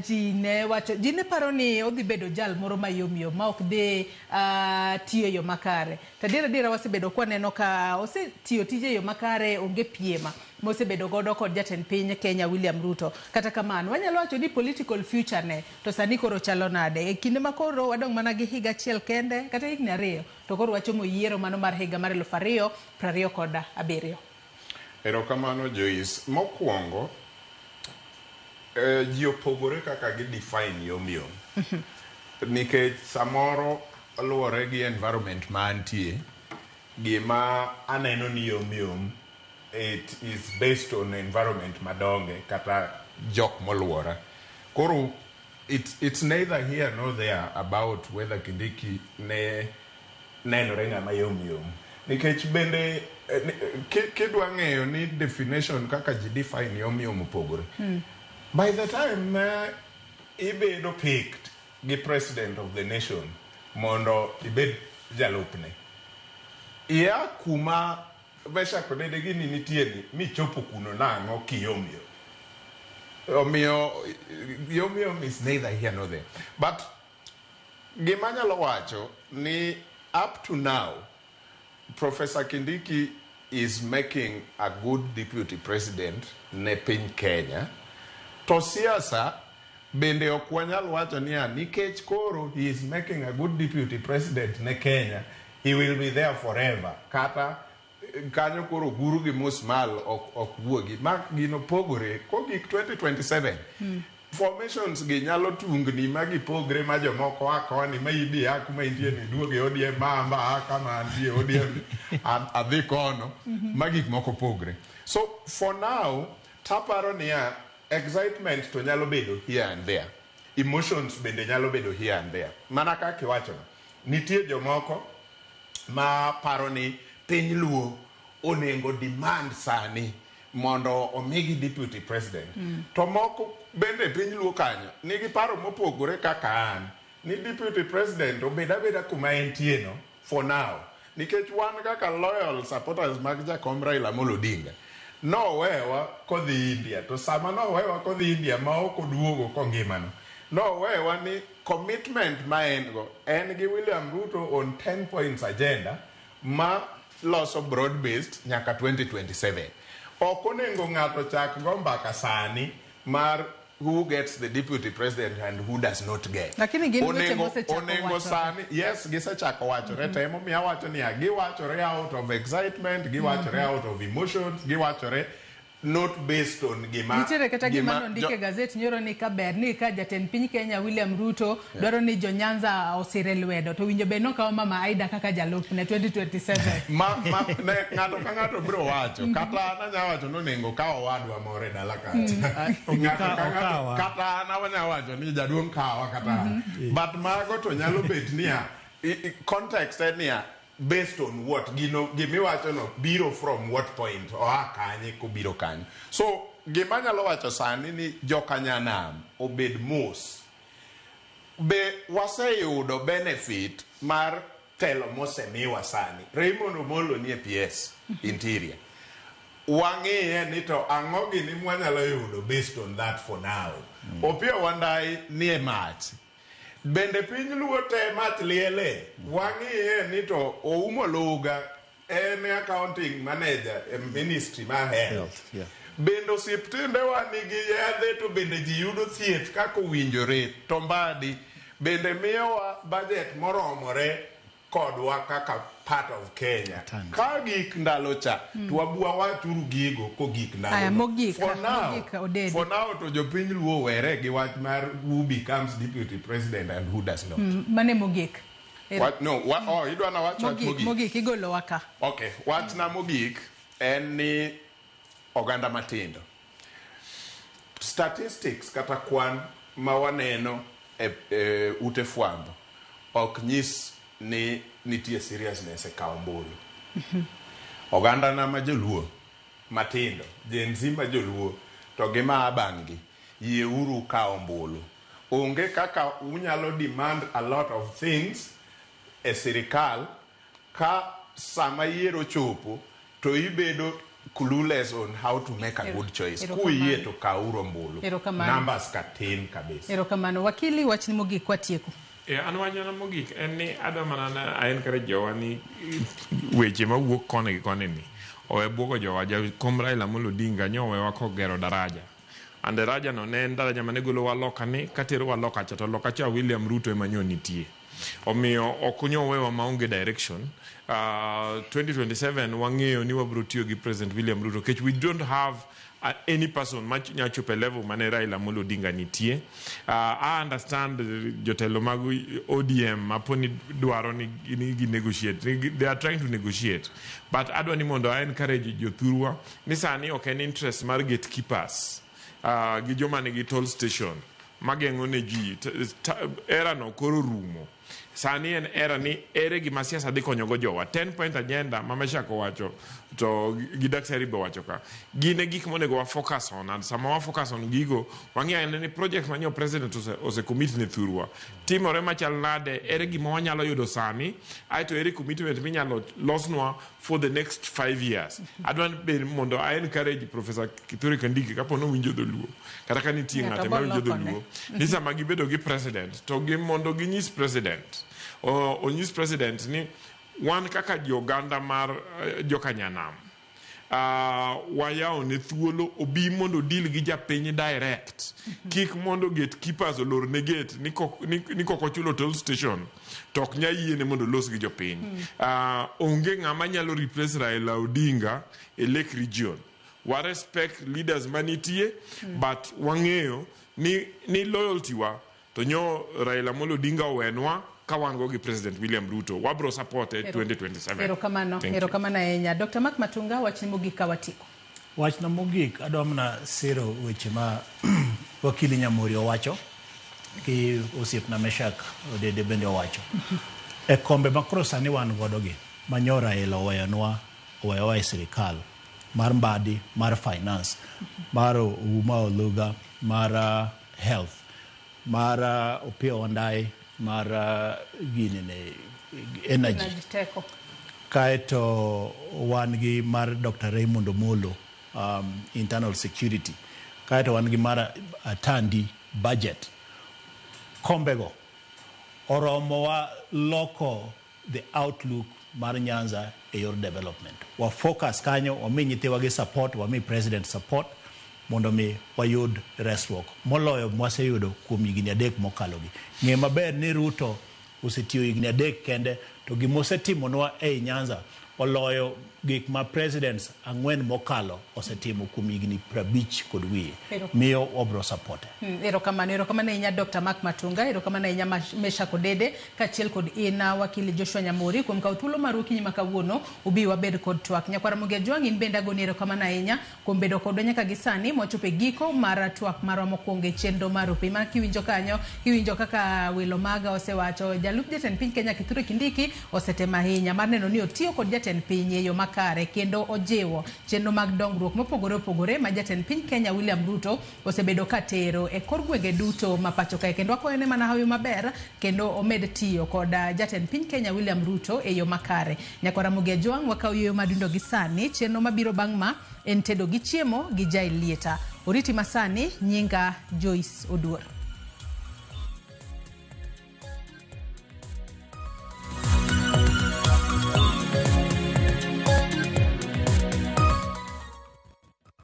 ji ne wacho, ji ne paro ni odhi bedo jal moro mayom yom ma ok dhi tiyo e yo makare. To adier adier wasebedo kwaneno ka osetiyo tije e yo makare, onge piem mosebedo godo kod jatend piny Kenya William Ruto. Kata kamano, wanyalo wacho ni political future ne to sani koro chalo nade? E kinde ma koro wadong' mana gi higa achiel kende kata higni 2 to koro wachomo yiero mano mar higa mar 2027. Erokamano Joyce. Mokwongo, ji opogore kaka gi define yom yom. Nikech samoro luwore gi environment ma antie, gima aneno ni yom yom, it is based on environment madonge kata jok moluora. Koro it's neither here nor there about whether Kindiki ne nenore ng'ama yom yom. Nikech bende kidwa ng'eyo ni definition kaka ji define yom yom opogore. By the time ibedo picked gi president of the nation mondo ibed jalupne, ia kuma Meshack Odede gini nitie ni michopo kuno nang'o kiyom yom. Omiyo yom yom is neither here nor there. But gima anyalo wacho ni up to now Professor Kindiki is making a good deputy president ne piny Kenya. To siasa Bende ok wanyal wacho niya nikech koro he is making a good deputy president ne Kenya, he will be there forever. Kata kanyo koro guru gi musmal ok wuogi. Ma gino pogore kogik 2027. Formations gi nyalo tungni ma gipogre ma jomoko a koni ma ibi a kuma intie ni duogo e ODM ma amba a kama antie ODM adhi kono ma gik moko pogre. So for now taparo niya excitement to nyalo bedo here and there. Emotions bende nyalo bedo here and there. Mana kaka iwachono, nitie jomoko ma paro ni piny Luo onego demand sani mondo omigi deputy president. To moko bende piny Luo kanyo nigi paro mopogore kaka an ni deputy president obed abeda kuma entie no for now. Nikech wan kaka loyal supporters mag jakom Raila Amolo Odinga nowewa kodhi India to sama nowewa kodhi India ma ok oduogo kongimano nowewa ni commitment ma en go en gi William Ruto on 10 points agenda ma loso broad based nyaka 2027. Ok onego ng'ato chak go mbaka sani mar who gets the deputy president and who does not get. Lakini gin weche mosechako onego wachore. Sani yes gisechako wachore to emomiyo awacho niya giwachore out of excitement, giwachore out of emotions, giwachore not based on gima Nitiere kata gima nondik e gazet nyoro ni ka ber ni ka jatend piny Kenya William Ruto dwaro ni jo Nyanza osire lwedo to winjo bed nokawo Mama Aida kaka jalupne 2027. Ma ne ng'ato ka ng'ato biro wacho kata an anya wacho ni onego kaw owadwa moro e dala kacha. Ng'ato ka ng'ato kata an anya wacho ni jaduong' kawa kata an. But mago to nyalo bet niya context en niya based on what gino gimiwacho no biro from what point oa kanye kobiro kanyo. So gima anyalo wacho sani ni jokanyanam obed mos. Be waseyudo benefit mar telo mosemiwa sani. Raymond Omolo nie PS Interior. Wang'iye ni to ang'o gini mwanyalo yudo based on that for now. Opiyo Wandayi nie mach. Bende piny Luo te mach liele. Wang'iye ni to Oumo Luga en accounting manager e ministry mar health. Bende osiptendewa nigi yedhe to bende ji yudo thieth kaka owinjore to Mbadi bende miyowa budget moromore kodwa kaka part of Kenya. Ka gik ndalo cha to wabwa wachuru gigo kogik ndalo. Aya, mogik, For now, mogik, Odedi. for now to jopiny Luo were gi wach mar who becomes deputy president and who does not. Mane mogik. What, no, oh, idwa na wach wach Mogik, mogik. mogik igolowa ka. Okay, wachna mogik en ni oganda matindo. Statistics kata kwan ma waneno e ute fwambo ok nyis ni nitie seriousness e kawo ombulu. Oganda na ma joluo matindo, Gen Z ma joluo to gi ma bang'gi, yieuru kawo ombulu. Onge kaka unyalo demand a lot of things e sirikal ka sama yiero chopo to ibedo clueless on how to make a good choice. Kuyie to kawuru ombulu. Erokamano. Numbers ka tin kabisa. Erokamano. Wakili, wachni mogik kwatieko. An wachna mogik en ni adwa mana na a encourage jowa ni weche mawuok koni gi koni ni owe buogo jowa. Jakom Raila Amolo Odinga nyowewa kogero daraja. And daraja no ne en daraja mane golowa loka ni katerowa loka cha to loka cha William Ruto ema nyo nitie. Omiyo ok nyowewa maonge direction. 2027 wang'eyo ni wabiro tiyo gi President William Ruto nikech we don't have any person ma nyalo chopo e level mane Raila Amolo Odinga nitie. I understand jotelo mag ODM maponi dwaro ni gi negotiate. They are trying to negotiate. But adwa ni mondo I encourage jothurwa ni sani ok en interest mar gatekeepers gi joma nigi toll station mageng'o ne ji. Era no koro rumo. Sani en era ni ere gima siasa dhi konyogo jowa. 10 point agenda ma Meshak owacho to gi Daktari be owacho ka. Gin e gik monego wa focus on, and sama wa focus on gigo, wang'eyo ane ni project ma nyo president ose commit ne thurwa. Timore machal nade, ere gima wanyalo yudo sani, aeto ere commitment minyalo losnwa for the next 5 years. Adwa be mondo I encourage Professor Kithure Kindiki kapo nowinjo dholuo, kata ka nitie ng'ate ma winjo dholuo, ni sama gibedo gi president, to gi mondo ginyis president, onyis president ni wan kaka joganda mar jokanyanam, Wayawo ne thuolo obi mondo deal gi japiny direct. Kik mondo gatekeepers olor ne gate ni kok ochulo toll station to ok nyal yiene mondo olos gi jopiny. Onge ng'ama nyalo replace Raila Odinga e Lake Region. Wa respect leaders manitie, but wang'eyo ni loyalty wa to nyo Raila Amolo Odinga owenwa ka wan go gi President William Ruto. Wabro support e 2027. Erokamano, Thank you. erokamano ahinya. Dr. Mark Matunga, wachni mogik ka watieko. Wachna mogik adwa mana siro weche ma wakili Nyamori owacho gi osiepna Meshak Odede bende owacho. E kombe ma koro sani wan godo gi ma nyo Raila oweyonwa oweyowa e sirikal mar Mbadi, mar finance, mar Ouma Oluga, mar health, mar Opiyo Wandayi, mar gini ne energy. Energy teko. Kaeto wan gi mar Dr. Raymond Omolo, internal security. Kaeto wan gi mar Atandi, budget. Kombego oromowa loko the outlook mar Nyanza e yor development. Wa focus kanyo, wami nyithiwa gi support, wami president support mondo mi wayud resruok moloyo mwaseyudo kuom higni 3 mokalogi. Ng'e maber ni Ruto osetiyo higni 3 kende, to gimosetimonwa ei Nyanza oloyo gik ma presidents 4 mokalo osetimo kuom higni 50 kod wiye. Miyo wabro supporte. Erokamano, erokamano ahinya Dr. Mark Matunga, erokamano ahinya Meshak Odede, kaachiel kod ina wakili Joshua Nyamori kuom kawo thuolo maru okinyi ma kawuono ubi wabed kod twak. Nyakwar Ramogi Ajwang', in bende agoni erokamano ahinya kuom bedo kodwa nyaka gi sani mwachopo e giko mar twak marwa mokwongo e chenro mar Rupiny. Mana kiwinjo kanyo, iwinjo kaka welo maga osewacho, jalup jatend piny Kenya Kithure Kindiki osetemo ahinya mar neno ni otiyo kod jatend piny e yo makare kendo ojiwo chenro mag dongruok mopogore opogore ma jatend piny Kenya William Ruto osebedo ka tero e kor gwenge duto ma pacho kae, kendo akwayo ne mana hawi maber kendo omed tiyo kod jatend piny Kenya William Ruto e yo makare. Nyakwar Ramogi Ajwang', wakawo yueyo madundo gi sani. Chenro mabiro bang' ma en tedo gi chiemo gi Jael Lieta. Oriti masani, nyinga Joyce Oduor.